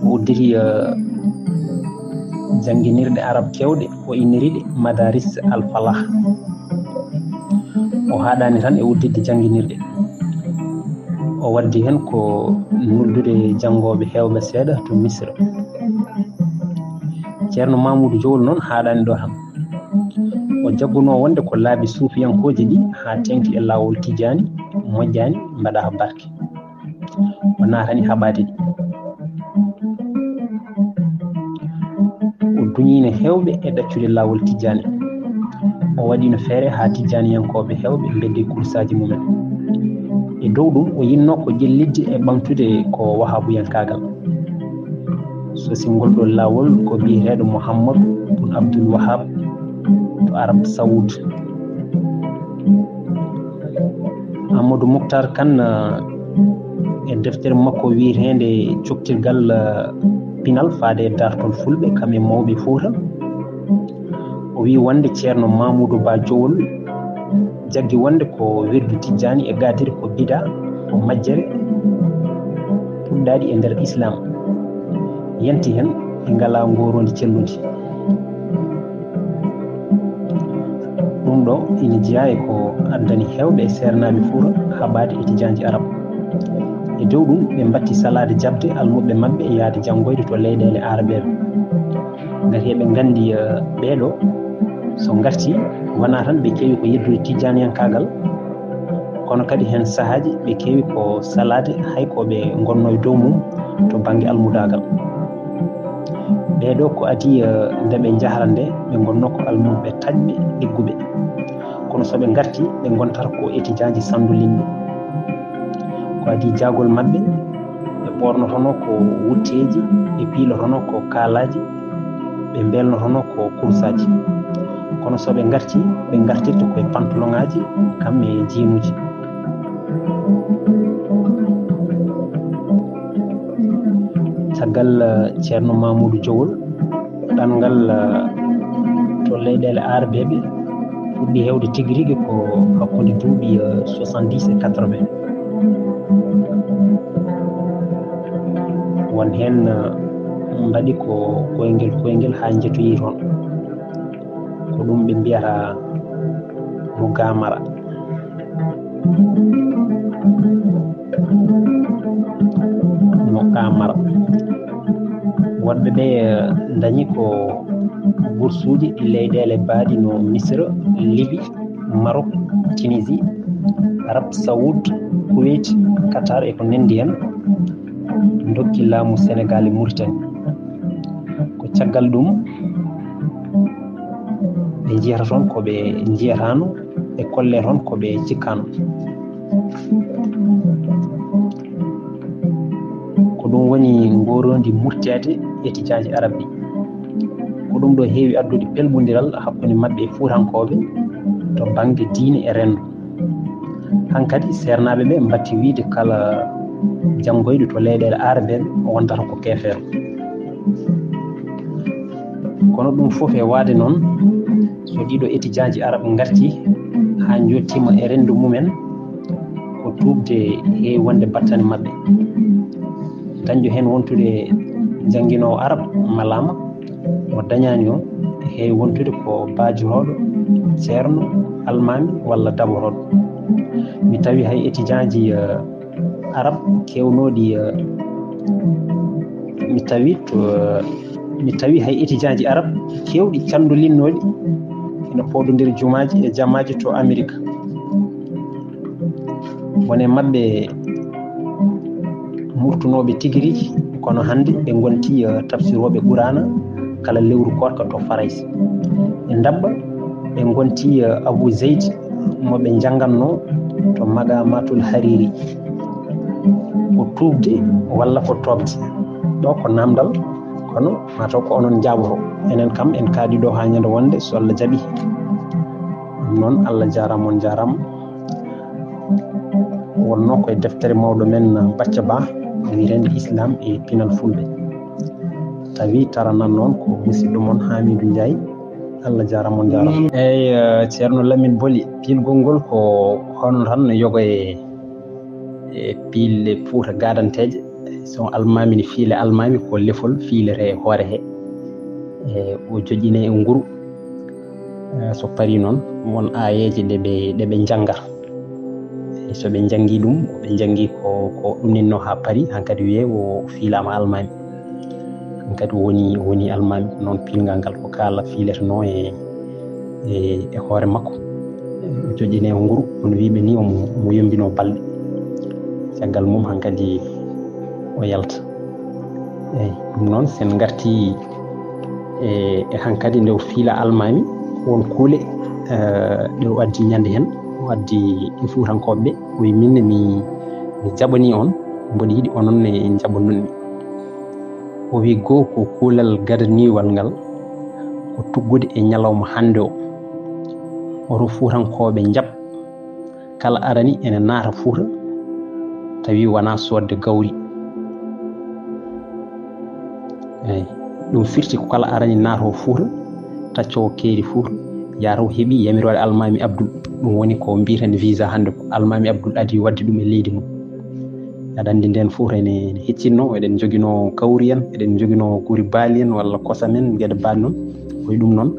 o udditi, eh, jannginirɗe arab keewɗe, o inniri ɗe Madaris Al Falah. O haaɗaani tan e udditde jannginirɗe. O waddi heen ko noddude janngooɓe heewɓe seeɗa to Misra. Ceerno Mamoudou Jowol noon haaɗaani ɗo tan. O jaggunoo wonde ko laabi suufiyankooji ɗi haa teeŋti e laawol Tijjaani, moƴƴaani, mbaɗa barke. O naatani haɓaade ɗi. O duñiino heewɓe e ɗaccude laawol Tijjaani. O waɗiino feere haa Tijjaaniyankooɓe heewɓe mbeddi kursaaji mumen. E dow ɗum, o yinnoo ko ƴellitde e ɓamtude ko Wahaabuyankaagal. Sosii ngol ɗoo laawol ko biyeteeɗo Muhammad bun Abdul Wahab to Arab Saoud. Amadou Moctar Kane, eh, e deftere makko wiyeteende Coktirgal, eh, Pinal faade e Daartol Fulɓe, kam e mawɓe Fuuta, o wiyi wonde Ceerno Mamoudou Ba Jowol jaggi wonde ko wirdu Tijjaani e Qaadiri ko bidaa, ko majjere puɗɗaaɗi e nder Islaam. yanti heen, ɓe ngalaa ngooroondi cellundi. Ɗum ɗo ina jeyaa e ko addani heewɓe e seernaaɓe Fuuta haɓaade etijaanji arab. E dow ɗum, ɓe mbatti salaade jaɓde almuɓɓe maɓɓe yahde janngoyde to leyɗeele aarabeeɓe. Ngati eɓe nganndi, eh, ɓee ɗoo, so ngartii, wonaa tan ɓe keewi ko yeddude tijaaniyankaagal, kono kadi heen sahaaji ɓe keewi ko salaade hay ko ɓe ngonnoo e dow mum to bannge almudaagal. Ɓee ɗoo ko adii, eh, nde ɓe njahra nde, ɓe ngonnoo ko almuɓɓe taƴɓe, egguɓe. Kono so ɓe ngartii, ɓe ngontata ko etijaanji sanndulinɓe. Ko adii jaagol maɓɓe, ɓe ɓoornotonoo ko wutteeji, ɓe piilotonoo ko kaalaaji, ɓe mbelnotonoo ko kursaaji. Kono so ɓe ngartii, ɓe ngartirta ko e pantoloŋaaji, kam e jiinuuji. Caggal, eh, Ceerno Mamuudu Jowol, ɗanngal, eh, to leyɗeele aarabeeɓe fuɗɗi heewde tigi rigi ko hakkunde duuɓi, eh, soixante-dix e quatre-vingts. Won heen, eh, mbaɗi ko koyngel koyngel haa njetoyi toon. Ko ɗum ɓe mbiyata mugamara. Mugamara. Woɗɓe ɓe, eh, ndañi ko bursuuji leyɗeele baaɗi no Misra, Libi, Maroc, Tunisie, Arab Saoud, Kuwait, Qatar e ko nanndi heen, ndokki laamu Senegaal e Mauritanie. Ko caggal ɗum ɓe njiyata toon ko ɓe njiyataano, ɓe kolle toon ko ɓe cikkaano. Ko ɗum woni ngooroondi murteede etijaaji arab ɗi. Ko ɗum ɗo heewi addude pelɓondiral hakkunde maɓɓe e Fuutankooɓe to bannge diine e renndo. Hankadi, seernaaɓe ɓe mbatti wiyde kala janngoyɗo to leyɗeele aarabeeɓe o wontata ko keefeero. Kono ɗum fof e waade noon, so ɗiɗo etijaaji arab ngartii haa njottiima e renndo mumen, ko tuubde heewi wonde battane maɓɓe. Dañɗo heen wontude jannginoowo arab malaama, mo dañaani o, heewi wontude ko baajorooɗo, ceerno, almaami walla daborooɗo. Mi tawi hay etijaaji, eh, arab keewnooɗi, eh, mi tawi to, eh, mi tawi hay etijaaji arab keewɗi canndolinnooɗi ina pooɗondira jumaaji e jamaaji to Amerik. Won e maɓɓe murtunooɓe tigi rigi, kono hannde ɓe ngonti, eh, tafsirooɓe Quraana kala lewru koorka to Farayse. E ndaɓɓa ɓe ngonti, eh, Abu Zeyd mo ɓe njanngatnoo to Maqamatul Hariri. Ko tuubde walla ko toobde? Ɗo ko naamndal, kono mataw ko onon njaaboto. Enen kam en kaaɗi ɗo haa ñande wonde, so Allah jaɓi. Ɗum noon, Allah jaaraama, on njaaraama. Wonnoo koye deftere mawɗo men Bacca Ba, wiyeteende Islam e Pinal Fulɓe. Tawi taranan noon ko musidɗo mon Hamidou Ndiaye. Allah jaaraama, on njaaraama. Eey, eh, Ceerno Lamine Boli, piilgol ngol ko hono tan no yoga e, e piille Fuuta gaadanteeje. So almaami ne fiile almaami, ko lefol fiilete e hoore he. E o joƴƴine e nguru. Eh, so parii noon, won aayeeje ɗe ɓe, ɗe ɓe njannga. E so ɓe njanngi ɗum, ɓe njanngi ko, ko ɗum ninno haa parii, hankadi wiyee o fiilaama almaami. Hankadi woni, woni almaami. Noon piilngal ngal ko kaala fiiletenoo e, e, e hoore makko. O joƴƴine e nguru, kono wiyɓe ni omo, omo yombinoo balɗe. Caggal mum hankadi o yalta. Eey, ɗum noon, sen ngarti e, e hankadi nde o fiila almaami, won kuule, eh, ɗe o addi ñande heen, o addi e Fuutankooɓe ɓe, o wi, "Min ne mi, mi jaɓanii on, mboɗo yiɗi onon ne njaɓanun mi." O wi, "Goo ko kuulal gadaniiwal ngal, ko tuggude e ñalawma hannde o. Oto Fuutankooɓe njaɓ, kala arani ene naata Fuuta, tawi wonaa soodde gawri." Eey, ɗum firti ko kala arani naatoo Fuuta, taccoo keeri Fuuta, yaha taw heɓi yamirooɗe Almaami Abdul. Ɗum woni ko mbiyeten visa hannde ko. Almaami Abdul adii waɗde ɗum e leydi mum. Aɗa anndi ndeen fof ene, ene heccinnoo, eɗen njoginoo kawri en, eɗen njoginoo guri baali en walla kosam en, geɗe baaɗe noon. Ko e ɗum noon,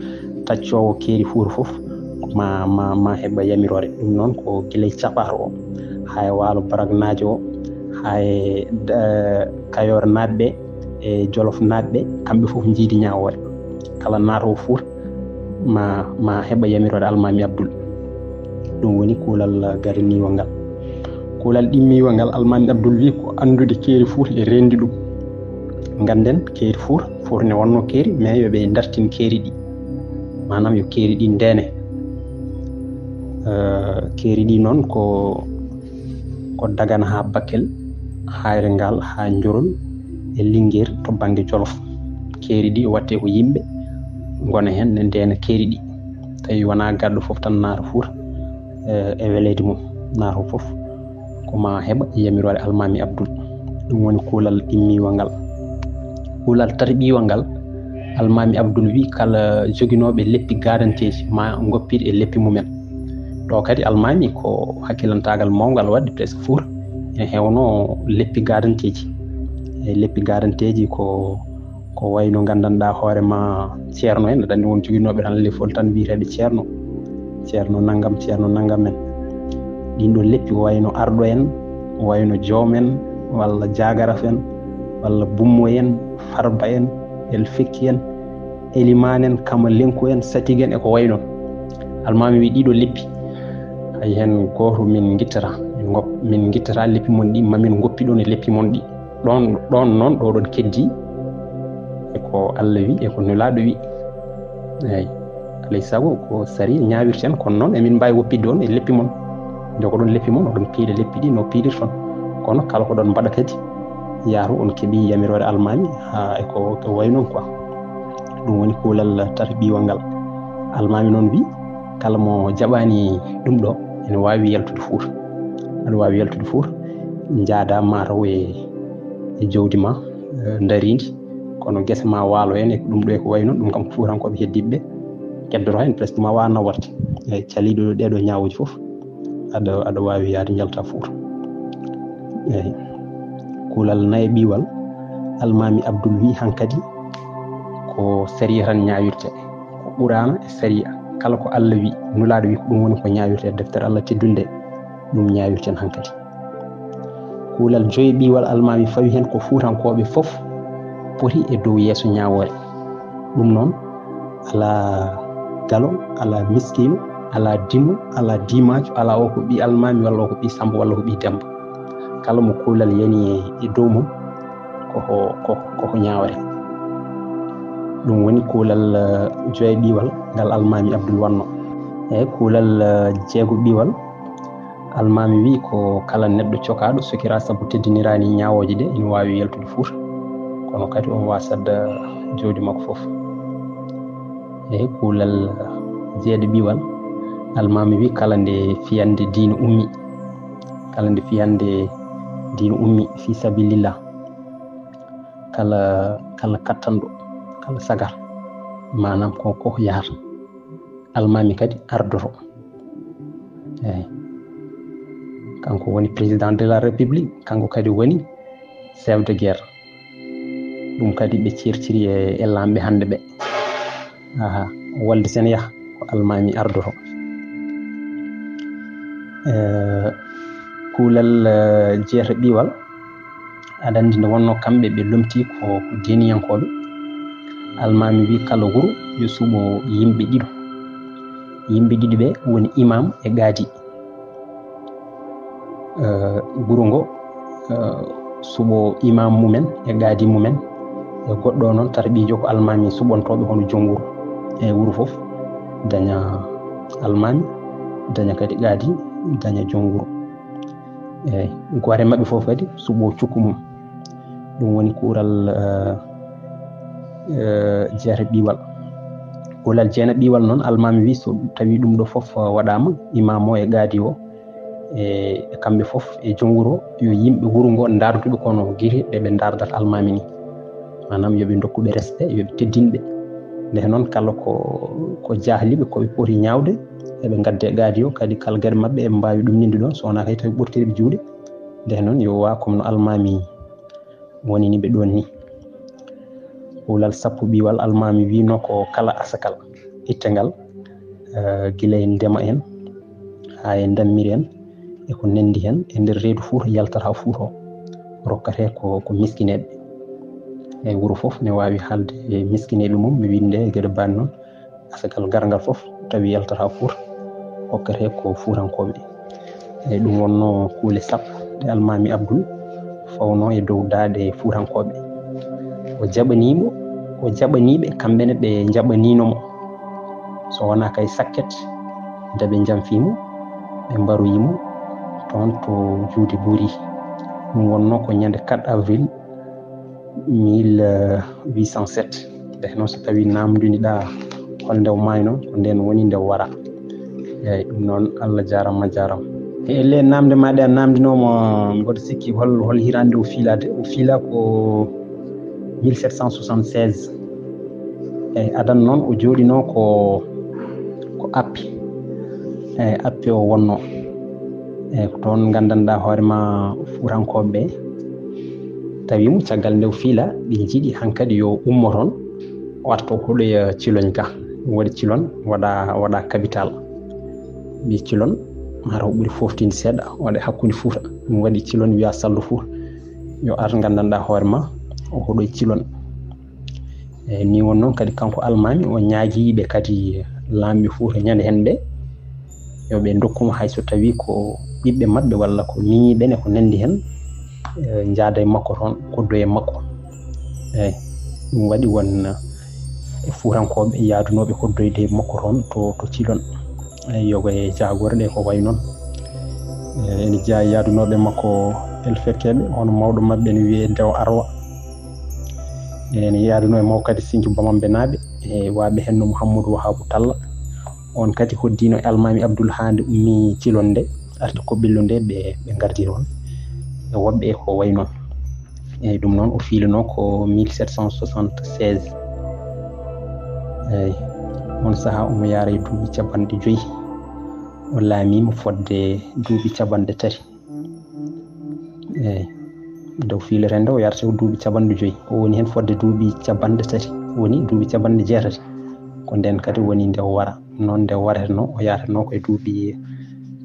taccoowo keeri Fuuta fof ma, ma, ma heɓa yamiroore. Ɗum noon ko gila e Capaar o, haa e Waalo Baragnaajo o, haa e, eh, Kayoor naatɓe e Jolof naatɓe, kamɓe fof njiidi ñaawoore. Kala naatoowo Fuuta ma, ma heɓa yamiroore Almaami Abdul. Ɗum woni kuulal gadaniiwal ngal. Kuulal ɗimmiiwal ngal, Almaami Abdul wi ko anndude keeri Fuuta e reendi ɗum. Ngannden keeri Fuuta, Fuuta ne wonnoo keeri, mais yo ɓe dartin keeri ɗi. Maanaam yo keeri ɗi ndeene. Eh, keeri ɗi noon ko, ko Dagana haa Bakel, Hayre Ngal haa Njorol e Lingeer to bannge Jolof. Keeri ɗi waɗte ko yimɓe ngona heen, ne ndeena keeri ɗi. Tawi wonaa garɗo fof tan naata Fuuta, eh, e weleede mum, naata fof ko ma heɓa yamiroore Almaami Abdul. Ɗum woni kuulal ɗimmiiwal ngal. Kuulal tarbiiwal ngal, Almaami Abdul wi kala joginooɓe leppi gaadanteeji ma ngoppiɗe e leppi mumen. Ɗo kadi Almaami ko hakkilantaagal mawngal waɗde, presque Fuuta ene heewnoo leppi gaadanteeji. E leppi gaadanteeji ko, ko wayno nganndanɗaa hoore ma ceerno en, aɗa anndi won joginooɓe tan lefol tan wiyeteeɓe ceerno, ceerno nanngam, ceerno nanngam en. Ɗiin ɗo leppi ko wayno arɗo en, wayno joom en, walla jaagaraf en, walla bummo en, farba en, el fekki en, elimaan en, kamalenko en, satige en e ko wayi noon. Almaami wi ɗiɗo leppi, hay heen gooto min ngittata, min ngop-, min ngittata leppi mon ɗi, ma min ngoppi ɗoon e leppi mon ɗi. Ɗoon, ɗoon noon, ɗo ɗoon keddi, e ko Allah wi, e ko Nulaaɗo wi. Eey, alay sago ko sariya ñaawirten, kono noon emin mbaawi woppitde on e leppi mon. Njogoɗon leppi mon, oɗon piila leppi ɗi no piilirton. Kono kala ko ɗon mbaɗa kadi, yaaru on keɓi yamiroore Almaami, haa e ko, ko wayi noon quoi. Ɗum woni kuulal tarbiiwal ngal. Almaami noon wi, kala mo jaɓaani ɗum ɗo, ene waawi yaltude Fuuta. Aɗa waawi yaltude Fuuta, njaadaa ma taw e, e jawdi ma, eh, ndariindi. Kono gese ma waalo heen, e ko ɗum ɗo e ko wayi noon, ɗum kam ko Fuutankooɓe heddiiɓe ɓe keddoto heen, presque ma waawa naworde. Eey, caliiɗo ɗeeɗo ñaawooji fof, aɗa, aɗa waawi yahde njalta Fuuta. Eey. Kuulal nayaɓiwal, Almaami Abdul wi hankadi ko sariya tan ñaawirte. Ko Quraana e sariya. Kala ko Allah wi, Nulaaɗo wi, ko ɗum woni ko ñaawirte e deftere Allah teddunde, ɗum ñaawirten hankadi. Kuulal joyaɓiwal, Almaami fawi heen ko Fuutankooɓe fof poti e dow yeeso ñaawoore. Ɗum noon, alaa galo, alaa miskiino, alaa dimo, alaa diimaajo, alaa o ko ɓii Almaami walla o ko ɓii Sammba walla ko ɓii Demmba. Kala mo kuulal yani e, e dow mum, ko ko, ko, ko ko ñaawre. Ɗum woni kuulal, eh, joyaɓiwal ngal Almaami Abdul wanno. E kuulal, eh, jeegoɓiwal, Almaami wi ko kala neɗɗo cokaaɗo, sokiraa sabu teddiniraani ñaawooje ɗe, ina waawi yaltude Fuuta. Kono kadi omo waawi sadda jawdi makko fof. E kuulal jeeɗiɓiwal, Almaami wi kala nde fiyande diine ummi, kala nde fiyande diine ummi fi sabilillah, kala, kala kattanɗo, kala sagar, maanaam ko, ko yahata. Almaami kadi ardoto. Eey. Kanko woni président de la République, kanko kadi woni chef de guerre. Ɗum kadi ɓe ceertiri e, e laamɓe hannde ɓe. Aha, wolde sen yaha, ko Almaami ardoto. Eh, kuulal, eh, jeetaɓiwal, aɗa anndi nde wonnoo kamɓe ɓe lomtii ko, ko diiniyankooɓe. Almaami wi kala wuro yo suɓo yimɓe ɗiɗo. Yimɓe ɗiɗo ɓe woni imaam e qaadi. Eh, wuro ngo, eh, suɓo imaam mumen e qaadi mumen. E goɗɗo noon, tarbiijo ko Almaami suɓantooɓe hono joom wuro. E wuro fof daña Almaami, daña kadi qaadi, daña joom wuro. Eey, gooto e maɓɓe fof kadi suɓo cukko mum. Ɗum woni kuulal, eh, eh, jeetaɓiwal. Kuulal jeenaɓiwal noon, Almaami wi so tawi ɗum ɗo fof, eh, waɗaama, imaam o e qaadi o, e, e kamɓe fof, e joom wuro, yo yimɓe wuro ngo ndaarduɓe kono gite ɗe ɓe ndaardata Almaami ni. Maanaam yo ɓe ndokku ɓe respect, yo ɓe teddin ɓe. Nde noon kala ko, ko jaahliiɓe, ko ɓe poti ñaawde, eɓe ngadde qaadi o, kadi kala geɗe maɓɓe eɓe mbaawi ɗumninde ɗoon, so wonaa kay tawi ɓurtiiɓe juuɗe. Nde noon yo waa comme no almaami wonini ɓe ɗoon ni. Kuulal sappo ɓiwal almaami wiino ko kala asakal ittengal eh, gila e ndema en haa e ndammiri en e ko nanndi heen e nder reedu Fuuta yaltata Fuuta o rokkate ko ko miskineeɓe. E wuro fof ne waawi haalde e miskineeɓe mum mi winnde e geɗe baan noon. Asakal garngal fof tawi yaltata Fuuta hokkete ko Fuutankooɓe. Eyi ɗum wonnoo kuule sappo ɗe almaami Abdul fawnoo e dow daaɗe Fuutankooɓe. O jaɓaniimo o jaɓaniiɓe kamɓe ne ɓe njaɓaniino mo so wonaa kay sakket nde ɓe njamfii mo ɓe mbaroyi mo toon to juude buuri. Ɗum wonnoo ko ñande quatre avril mille huit cent sept. Nde noon so tawii naamndini ɗaa holnde o maayno ko ndeen woni nde wara. Eeyi ɗum noon Allah jaaraama jaaraama. E elle naamnde maa ɗe a naamndinooma mboɗo sikki hol hol hiraande o fiilaade o fiila ko mille sept cent soixante-seize. Eeyi adan noon o jooɗinoo ko ko appi. Eeyi appi o wonnoo. Eeyi ko toon nganndanɗaa hoore maa fuutankooɓe ɓe tawi mo caggal nde o fiila ɓe njiɗi hankadi yo ummo toon o arta o hoɗoya ciloñ ga. Ɗum waɗi cilon waɗa waɗa capital. Mbi cilon mataw ɓuri foftinde seeɗa waɗa hakkunde Fuuta. Ɗum waɗi cilon wiya saldo Fuuta yo ar nganndanɗaa hoore ma o hoɗoy cilon. Eyi ni won noon kadi kanko almaami o ñaagiiɓe kadi laamɓe Fuuta ñande heen ɓe yo ɓe ndokku mo hay so tawii ko ɓiɓɓe maɓɓe walla ko miñiiɓe ne ko nanndi heen. Njaada e makko toon koddoye makko. Eyi ɗum waɗi won e fuutankooɓe yaadunooɓe koddoyde e makko toon to to cilon. Eyi yoga e jaagorɗe ko wayi noon. Ene jeyaa e yaadunooɓe makko elfekkeeɓe hono mawɗo maɓɓe ne wiyee ndewo arwa. Ene yaadunoo e maw kadi sinki bamamɓe naaɓe e waaɓe heen no Mouhamadou Wahabou Talla. On kadi hoddiino e almaami Abdul haa nde ummii cilon nde arti koɓillo nde ɓe ɓe ngardii toon. E woɓɓe e ko wayi noon. Eyi ɗum noon o fiilanoo ko mille sept cent soixante-seize. Eyi on sahaa omo yaara e duuɓi capanɗe joyi. O laamiima fodde duuɓi capanɗe tati. Eyi nde o fiilata nde o yarata ko duuɓi capanɗe joyi o woni heen fodde duuɓi capanɗe tati woni duuɓi capanɗe jeetati. Ko ndeen kadi woni nde o wara noon nde waretenoo o yaaretnoo ko e duuɓi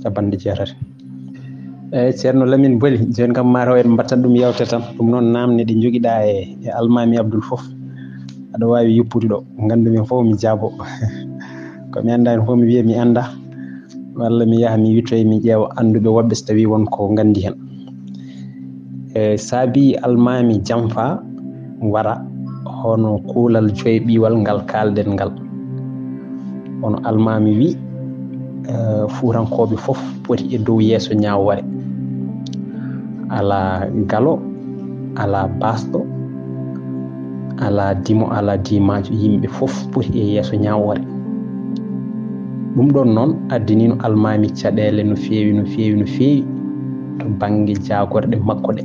capanɗe jeetati. Eyi ceerno Lamin Boli jooni kam mataw eɗen mbatta ɗum yewte tan ɗum noon naamne ɗe njogiɗaa e e almaami Abdul fof. Aɗa waawi yuppude ɗo nganndu-mi fof mi jaabo. Ko mi anndaa heen fof mi wiya mi anndaa. Walla mi yaha mi wittoya mi ƴeewa annduɓe woɓɓe so tawii won ko nganndi heen. E saabii almaami jamfa wara hono kuulal joyɓiwal ngal kaalɗen ngal. Hono almaami wii fuutankooɓe fof poti e dow yeeso ñaawoore. Alaa galo, alaa baasɗo, alaa dimo, alaa diimaajo, yimɓe fof poti e yeeso ñaawoore. Ɗum ɗoon noon addaniino almaami caɗeele no feewi no feewi no feewi to bannge jaagorɗe makko ɗe.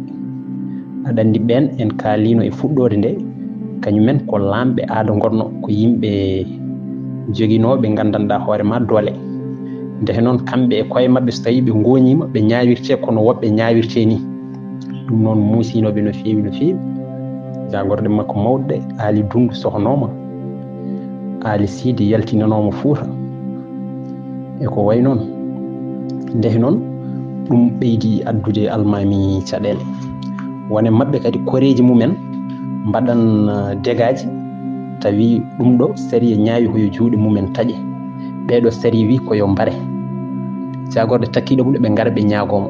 Aɗa anndi ɓeen en kaaliino e fuɗɗoode nde kañumen ko laamɓe aada ngonnoo ko yimɓe joginooɓe nganndanɗaa hoore maa doole. Ndeke noon kamɓe e koye maɓɓe so tawii ɓe ngooñiima ɓe ñaawirtee kono woɓɓe ñaawirtee nii. Ɗum noon muusiinooɓe no feewi no feewi. Jaagorɗe makko mawɗe Aali Dunndu sohnooma, Aali Siidi yaltinanooma Fuuta e ko wayi noon. Ndeke noon ɗum ɓeydi addude almaami caɗeele. Won e maɓɓe kadi koreeji mumen mbaɗan degaaji tawi ɗum ɗo sariya ñaawi ko yo juuɗe mumen taƴe. Ɓee ɗo sariya wii ko yo mbare. Jaagorɗe takkiiɗo mum ɗo ɓe ngara ɓe ñaagoo mo.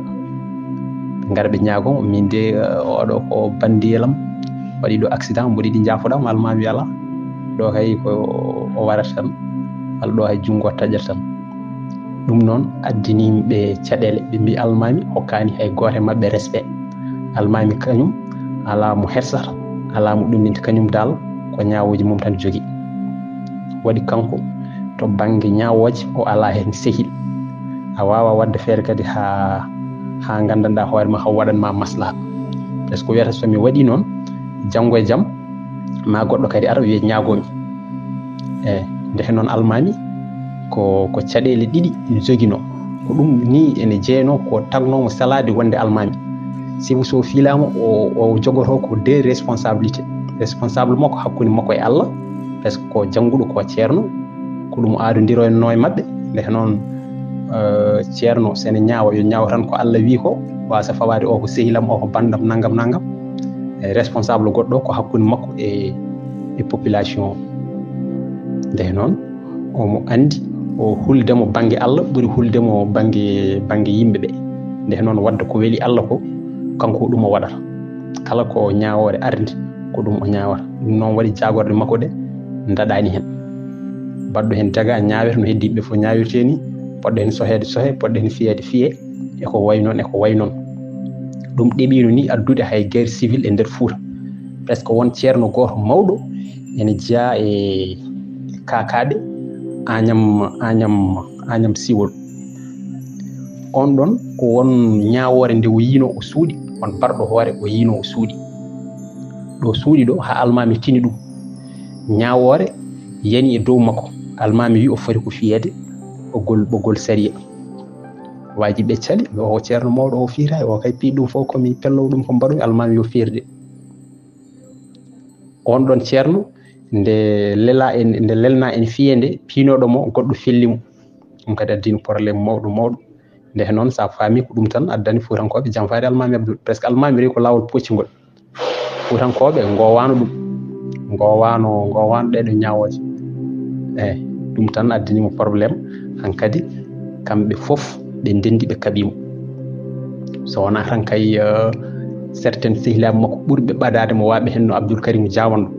Ɓe ngara ɓe ñaagoo mo min de oɗo ko banndiyelam waɗi ɗo accident mboɗo yiɗi njaafoɗaa mo almaami alaa. Ɗo kay ko o warata tan walla ɗo hay junngo taƴata tan. Ɗum noon addani ɓe caɗeele ɓe mbi almaami hokkaani hay gooto e maɓɓe respect. Almaami kañum alaa mo hersata alaa mo ɗumminta kañum daal ko ñaawooji mum tan jogi. Waɗi kanko to bannge ñaawooje o alaa heen sehil. A waawaa waɗde feere kadi haa haa nganndanɗaa hoore ma haw waɗan ma maslaha. Par ce que wiyata so mi waɗii noon janngo e jam ma goɗɗo kadi ara wiya ñaagoomi. Eyi ndeke noon almaami ko ko caɗeele ɗiɗi joginoo. Ko ɗum nii ene jeyanoo ko tagnoo mo selaade wonde almaami. Sibu so fiilaama, o, o jogotoo ko deux responsabilité. Responsable makko hakkunde makko e Allah, parce que ko jannguɗo, ko ceerno, ko ɗum aadondirnoo e maɓɓe. Nde noon, eh, ceerno, so ene ñaawa, yo ñaaw tan ko Allah wii ko, waasa fawaade o ko sehil am, o ko banndam, nanngam, nanngam. E responsable goɗɗo ko hakkunde makko e, e population o. Nde noon, omo anndi, o hulde mo bannge Allah ɓuri hulde mo bannge, bannge yimɓe ɓe. Nde noon, wadde ko weli Allah ko, kanko ko ɗum o waɗata. Kala ko ñaawoore arde, ko ɗum o ñaawata. Ɗum noon waɗi jaagorɗe makko ɗe ndaɗaani heen. Baɗɗo heen daga ñaawete no heddiiɓe fof ñaawirtee ni, poɗɗo heen soheede sohe, poɗɗo heen fiyeede fiye, e ko wayi noon, e ko wayi noon. Ɗum ɗeɓiino ni addude hay guerre civile e nder Fuuta. Presque won ceerno gooto mawɗo ene jeyaa e kaakaaɓe Añam, Añam, Añam Siwol. On ɗon ko won ñaawoore nde o yiino o suuɗi, on barɗo hoore o yiino o suuɗi. Ɗo suuɗi ɗo, haa almaami tini ɗum. Ñaawoore yani e dow makko. Almaami wi o foti ko fiyeede ɓoggol, ɓoggol sariya. Waaji ɓe cali, o ceerno mawɗo o fiira, o kay piɗɗum fof ko mi pellow ɗum ko mbaɗumi, almaami yo fiirde. On ɗon ceerno, nde lela en, nde lelna en fiyeende, piinooɗo mo, goɗɗo felli mo. Ɗum kadi addino problème mawɗo, mawɗo. Nde noon, so a faami ko ɗum tan addani Fuutankooɓe jamfaade Almaami Abdul. Presque Almaami rewi ko laawol poccingol. Fuutankooɓe ngoowaano ɗum. Ngoowaano, ngoowaano ɗee ɗoo ñaawooje. Eey, ɗum tan addani mo problème. Hankadi, kamɓe fof, ɓe ndenndi, ɓe kaɓii mo. So wonaa tan kay, eh, certains sehilaaɓe makko ɓurɓe ɓadaade mo, waaɓe heen no Abdul Karim Jaawanɗo.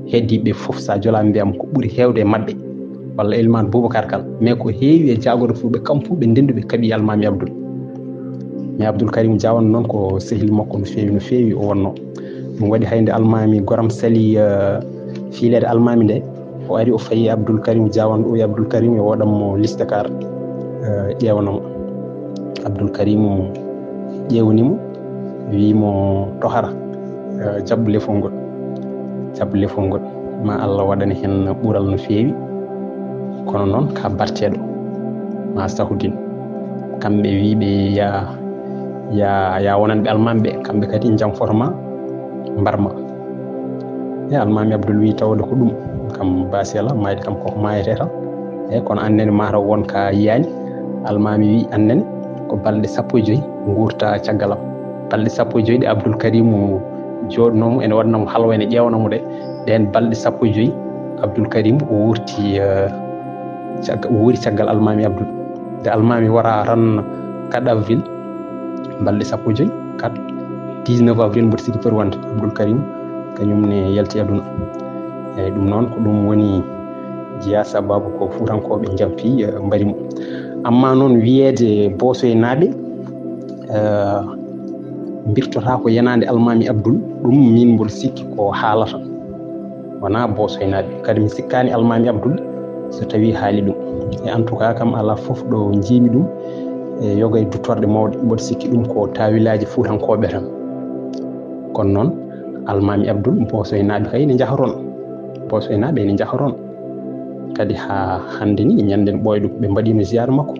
Heddiiɓe fof, so a jolaama, mbiyaa mo ko ɓuri heewde e maɓɓe. Walla Elimaan Bubakar Kan. Mais ko heewi e jaagorɗe fof, ɓe kam fof, ɓe ndenndi, ɓe kaɓii Almaami Abdul. Mais Abdul Karim Jaawanɗo noon ko sehil makko no feewi, no feewi o wonnoo. Ɗum waɗi hay nde Almaami goram sali, eh, fiileede Almaami nde, o ari o fayi Abdul Karim Jaawanɗo, o wi Abdul Karim yo waɗan mo liste kaar, eh, ƴeewana mo. Abdul Karim ƴeewni mo, wi mo to hara, eh, jaɓ lefol ngol. Jaɓ lefol ngol. Ma Allah waɗane heen ɓural no feewi. Kono noon ka barteeɗo. Ma sahudin. Kamɓe wi ɓe ya, ya, ya wonanɓe almaami ɓe. Kamɓe kadi njam foto ma, mbar ma. E Almaami Abdul wi tawde ko ɗum. Kam baasi alaa, maayde kam koko maayetee tan. E kono annene mataw won ka yiyaani. Almaami wi annene ko balɗe sappo e joy nguurta caggal am. Balɗe sappo e joy ɗe Abdul Karimu jooɗnoo mo, ene waɗna mo halwa, ene ƴeewana mo ɗe. Ɗeen balɗe sappo e joy, Abdul Karim o wurti, eh, cagga-, o wuuri caggal Almaami Abdul. Nde Almaami wara tan quatre avril, balɗe sappo e joy, quatre, dix-neuf avril mboɗo sikki foti wonde, Abdul Karim kañum ne yalti aduna. Eey, ɗum noon ko ɗum woni jeyaa sababu ko Fuutankooɓe njampi, eh, mbari mo. Amma noon wiyeede Boosoynaaɓe, eh, mbirtotaako yenaande Almaami Abdul, ɗum miin mboɗo sikki ko haala tan. Wonaa Boosoynaaɓe. Kadi mi sikkaani Almaami Abdul so tawii haali ɗum. E en tout cas kam alaa fof ɗo njiimi ɗum e yoga e duttorɗe mawɗe. Mboɗo sikki ɗum ko taawilaaji Fuutankooɓe tan. Kono noon Almaami Abdul, Boosoynaaɓe kay ene njaha toon. Boosoynaaɓe ene njaha toon. Kadi haa hannde ni, ñannden ɓooyɗo ɓe mbaɗiino ziyaara makko.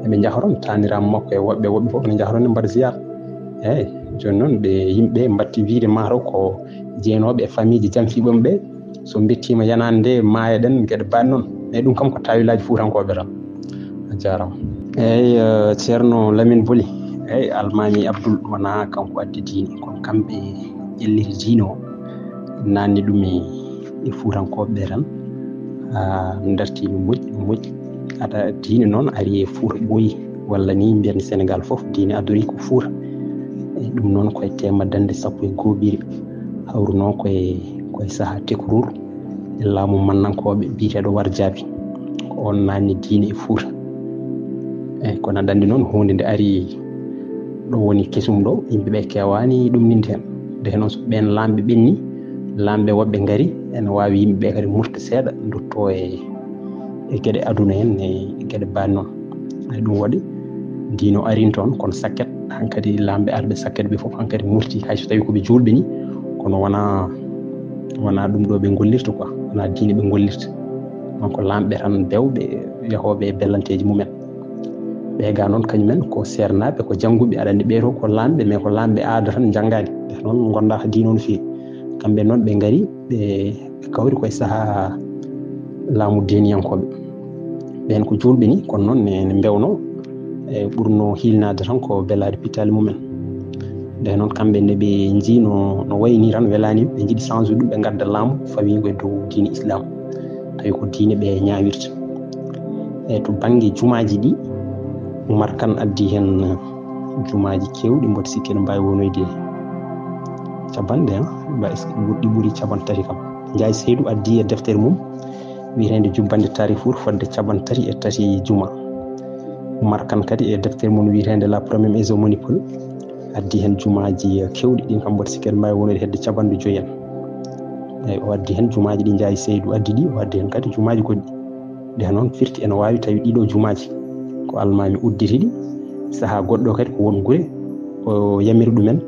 Eɓe njaha toon, taaniraaɓe makko e woɓɓe, woɓɓe fof ene njaha toon ne mbaɗa ziyaara. Eey, jooni noon ɓe yimɓe mbatti wiyde mataw ko jeyanooɓe e famiiji jamfiiɓe ɓe. So mbettiima yanaande nde maayaɗen geɗe baaɗe noon. Eey, ɗum kam ko taawilaaji Fuutankooɓe tan. A jaaraama. Eey, eh, Ceerno Lamin Boli. Eey, Almaami Abdul wonaa kanko addi diine, kono kamɓe ƴelliti diine o, naatni ɗum e, e Fuutankooɓe ɓe tan. Ah, ndartii no moƴƴi, no moƴƴi. Hade diine noon ari e Fuuta ɓooyi, walla ni mbiyen Senegaal fof, diine adorii ko Fuuta. E ɗum noon ko e teema dañde sappo e gooɓiri, hawrunoo ko e, ko e sahaa Tekruur, e laamu mannankooɓe biyeteeɗo Warjaabi. Ko oon naatni diine e Fuuta. Eey, kono aɗa anndi noon, huunde nde ari ɗo woni kesum ɗo, yimɓe ɓe keewaani ɗumninde heen. Nde heen noon, so ɓeen laamɓe ɓenni, laamɓe woɓɓe ngari, ene waawi yimɓe ɓe kadi murta seeɗa, ndottoo e, e geɗe aduna en, e geɗe baaɗe noon. Eey, ɗum waɗi diine o arii toon, kono sakket, hankadi laamɓe arɓe sakket ɓe fof hankadi murtii, hay so tawii ko ɓe juulɓe ni, kono wonaa, wonaa ɗum ɗo ɓe ngollirta quoi, wonaa diine ɓe ngollirta. Donc, laamɓe tan bewɓe, yahooɓe e bellanteeji mumen. Ɓee ga noon kañumen ko seernaaɓe, ko jannguɓe, aɗa anndi ɓee to ko laamɓe, mais ko laamɓe aada tan njanngaani. Ɓe noon ngondaa ko diina no feewi. Kamɓe noon ɓe ngari, ɓe, ɓe kawri koye sahaa laamu deeniyankooɓe. Ɓeen ko juulɓe ni, kono noon ne, ne mbewnoo, e ɓurnoo hiilnaade tan ko belaade pittaali mumen. Nde noon kamɓe nde ɓe njii no, no wayi ni tan welaani ɓe, ɓe njiɗi changeude ɗum, ɓe ngadda laamu fawiingo e dow diine Islam. Tawi ko diine ɓe ñaawirta. E to bannge jumaaji ɗi, Umar Kan addi heen jumaaji keewɗi, mboɗo sikki ene mbaawi wonoyde capanɗe, ah, ba est-ce que ɓur-, ɗi ɓuri cappanɗe tati kam. Njaay Seydu addi e deftere mum wiyeteende Jubbannde Taarih Fuuta fodde capanɗe tati e tati juma. Umar Kan kadi e deftere mum wiyeteende La Première Hégémonie Peul addi heen jumaaji keewɗi, ɗin kam mboɗo sikki ene mbaawi wonoyde hedde capanɗe joyi en. Eyi, o addi heen jumaaji ɗi Njaay Seydu addi ɗi, o addi heen kadi jumaaji goɗɗi. Ɗe noon firti ene waawi tawi ɗiɗo jumaaji ko almaami udditi ɗi, sahaa goɗɗo kadi ko won gure, o yamiri ɗumen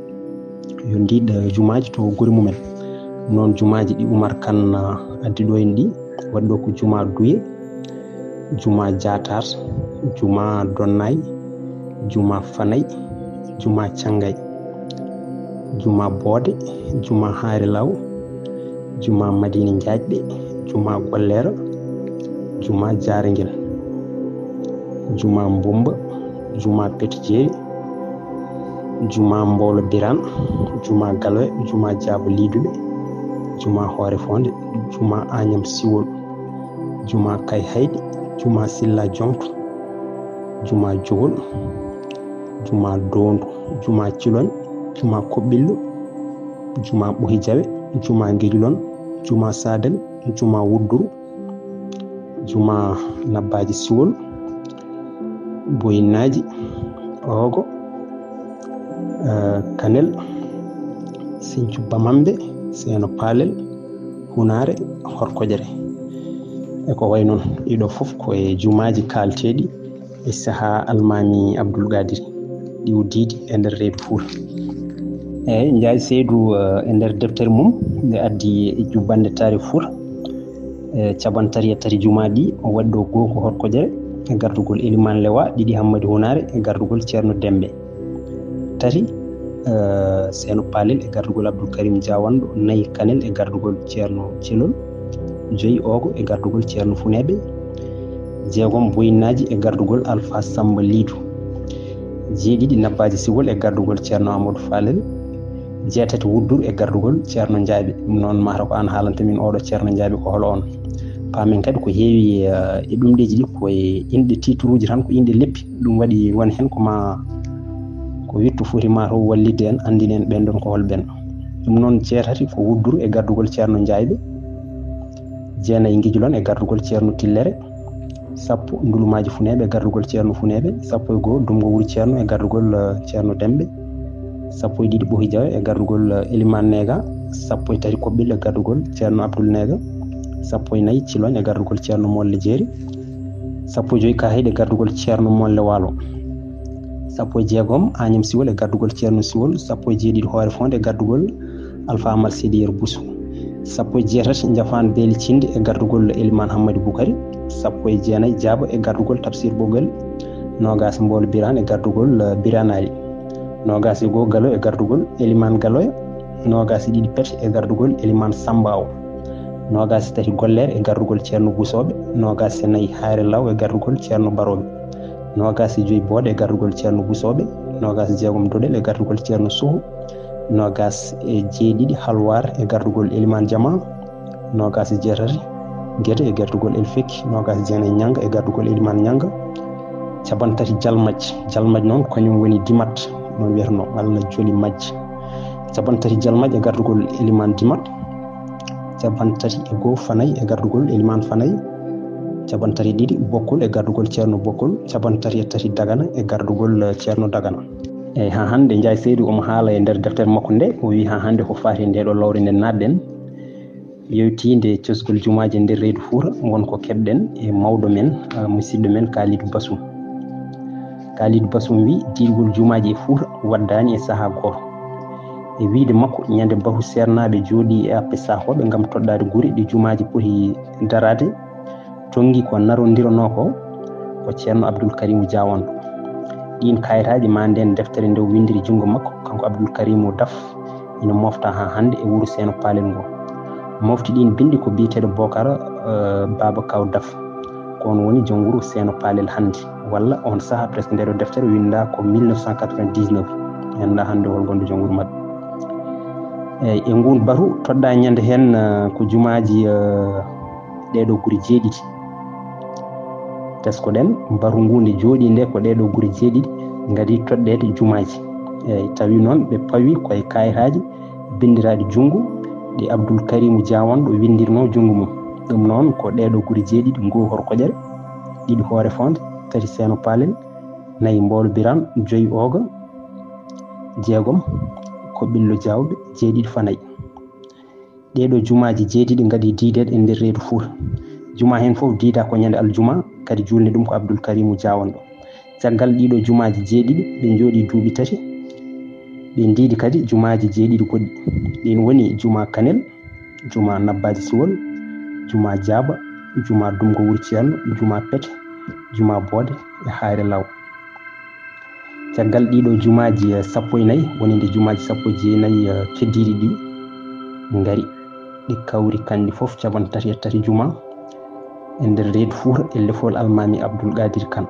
yo ndiiɗ jumaaji to gure mumen. Noon jumaaji ɗi Umar Kan, ah, addi ɗo en ɗi, waɗi ɗo ko juma Duye, juma Jaatar, juma Donnay, juma Fanay, juma Cangay, juma Boode, juma Haare Law, juma Madina Njaajɓe, juma Golleera, juma Jaarangel, juma Mbumba, juma Peti Jeeri, juma Mboolo Biraan, juma Galoya, juma Jaabo Liiduɓe, juma Hoore Foonde, juma Añam Siwol, juma Kay Hayɗi, juma Silla Joŋto, juma Jowol, juma Doondu, juma Ciloñ, juma Koɓɓillo, juma Ɓohi Jawe, juma Ngejulon, juma Sadel, juma Wudduru, juma Nabbaaji Siwol, Boyinnaaji, Oogo, eh, Kanel, Siñcu Bamambe, Seeno Paalel, Hunaare, Horkoƴere. E ko wayi noon, ɗiɗo fof ko e jumaaji kaalteeɗi e sahaa Almaami Abdul Qaadir, ɗi uddiiɗi e nder reedu Fuuta. Eeyi, Njaay Seydu, eh, e nder deftere mum, nde addi e Jubbannde Taarih Fuuta, eh, capanɗe tati e tati jumaaji ɗi, o waɗi ɗo goo ko Horkoƴere, e gardugol Elimaan Lewa, ɗiɗi Hammadi Hunaare, e gardugol Ceerno Demmbe. Tati, eh, Seeno Paalel e gardugol Abdul Karim Jaawanɗo, nayi Kanel e gardugol Ceerno Celol, joyi Oogo e gardugol Ceerno Funeeɓe, jeegom Boyinnaaji e gardugol Alfaa Sammba Liidu, jeeɗiɗi Nabbaaji Siwol e gardugol Ceerno Amadou Faalel, jeetati Wuddur e gardugol Ceerno Njaayɓe. Ɗum noon, mahata ko aan haalanta min oɗo Ceerno Njaayɓe ko holo on. Paamen kadi ko heewi, eh, e ɗumɗeeji ɗi ko e inɗe tituruuji tan, ko inɗe leppi. Ɗum waɗi won heen ko ma ko wittu foti ma taw wallitde en, anndina en ɓeen ɗoon ko hol ɓeen. Ɗum noon, jeetati ko Wuddur e gardugol Ceerno Njaayɓe, jeenayi Ngijulon e gardugol Ceerno Tillere, sappo Ndulumaaji Funeeɓe e gardugol Ceerno Funeeɓe, sappo e goo Dumgo Wuri Ceerno e gardugol, eh, Ceerno Demmbe, sappo e ɗiɗi Ɓohi Jawe e gardugol, eh, Elimaan Neega, sappo e tati Koɓɓil e gardugol Ceerno Abdul Neega, sappo e nayi Ciloñ e gardugol Ceerno Molle Jeeri, sappo e joyi Kaahayɗi e gardugol Ceerno Molle Waalo, sappo e jeegom Añam Siwol e gardugol Ceerno Siwol, sappo e jeeɗiɗi Hoore Foonde e gardugol Alfaa Amal Seydi Yero Buso, sappo e jeetati Njafaan Beeli Cindi e gardugol Elimaan Hammadi Bukari, sappo e jeenayi Jaaba e gardugol Tafsir Ɓoggol, noogaas Mboolo Biraan e gardugol, eh, Biraan Ali, noogaas e goo Galo e gardugol Elimaan Galoya, noogaas e ɗiɗi Pete e gardugol Elimaan Sambaawo, noogaas e tati Golleer e gardugol Ceerno Busooɓe, noogaas e nayi Hayre Law e gardugol Ceerno Barooɓe, noogaas e joyi Boode e gardugol Ceerno Busooɓe, noogaas e jeegom Dodel e gardugol Ceerno Sohu, noogaas e jeeɗiɗi Halwaar e gardugol Elimaan Jamaa, noogaas e jeetati Gete e gardugol El Fekki, noogaas e jeenayi Ñannga e gardugol Elimaan Ñannga, capanɗe tati Jalmaj, Jalmaj noon kañum woni Dimat, noon wiyatnoo, Allah joli majji. Capanɗe tati Jalmaj e gardugol Elimaan Dimat, capanɗe tati e goo Fanay e gardugol Elimaan Fanay, capanɗe tati e ɗiɗi Bokkol e gardugol Ceerno Bokkol, capanɗe tati e tati Dagana e gardugol, eh, Ceerno Dagana. Eyi, haa hannde Njaay Seydu omo haala e nder deftere makko nde, o wiyi haa hannde ko faati e ndee ɗoo lowre nde naatɗen, yewtiinde cosgol jumaaji e nder reedu Fuuta, won ko keɓɗen e mawɗo men, ah, musidɗo men Kaalidu Basum. Kaalidu Basum wiyi, diidgol jumaaji e Fuuta waddaani e sahaa gooto. E wiyde makko, ñande Bahu Seernaaɓe jooɗii e Appe Sahooɓe ngam toɗɗaade gure ɗe jumaaji poti daraade, tonngi ko narondiranoo ko, ko Ceerno Abdul Karimu Jaawanɗo. Ɗiin kayitaaji ma nden deftere nde o winndiri junngo makko, kanko Abdul Karimu Daf, ina mofta haa hannde e wuro Seeno Paalel ngo. Mofti ɗiin binndi ko biyeteeɗo Bokara, eh, Baaba Kaw Daf. Ko on woni jom wuro Seeno Paalel hannde, walla on saha presque nde ɗo deftere winnda ko mille neuf cent quatre-vingt-dix-neuf. Enda hannde hol gonɗo jom wuro maɓɓe. Eyi, e ngun batu toɗɗa ñande heen, eh, ko jumaaji, eh, ɗee ɗo guri jeeɗiɗi. Tesko ɗen, batu ngu nde jooɗi nde ko ɗee ɗo guri jeeɗiɗi ngadi toɗɗeede jumaaji. Eyi, tawi noon ɓe pawi koye kayitaaji binndiraaɗi junngo ɗi Abdul Karimu Jaawanɗo winndirnoo junngo mum. Ɗum noon ko ɗee ɗo guri jeeɗiɗi, ngu Horkoƴere, ɗiɗi Hoore Fonde, tati Seeno Paalel, nayi Mboolo Biraan, joyi Ooga, jeegom ko Ɓillo Jaawɓe, jeeɗiɗi Fanay. Ɗee ɗo jumaaji jeeɗiɗi ngadi diideede e nder reedu Fuuta. Juma heen fof diida ko ñande aljuma, kadi juulni ɗum ko Abdul Karimu Jaawanɗo. Caggal ɗii ɗo jumaaji jeeɗiɗi, ɓe njooɗi duuɓi tati, ɓe ndiidi kadi jumaaji jeeɗiɗi goɗɗi. Ɗiin woni Juma Kanel, Juma Nabbaaji Siwol, Juma Jaaba, Juma Dumgo Wuro Ceerno, Juma Pete, Juma Boode e Hayre Law. Caggal ɗii ɗo jumaaji, eh, sappo e nayi, wonande jumaaji sappo e jeenayi, eh, keddiiɗi ɗi ngari, ɗi kawri kanɗi fof cappanɗe tati e tati juma e nder reedu Fuuta e lefol Almaami Abdul Qaadir Kan.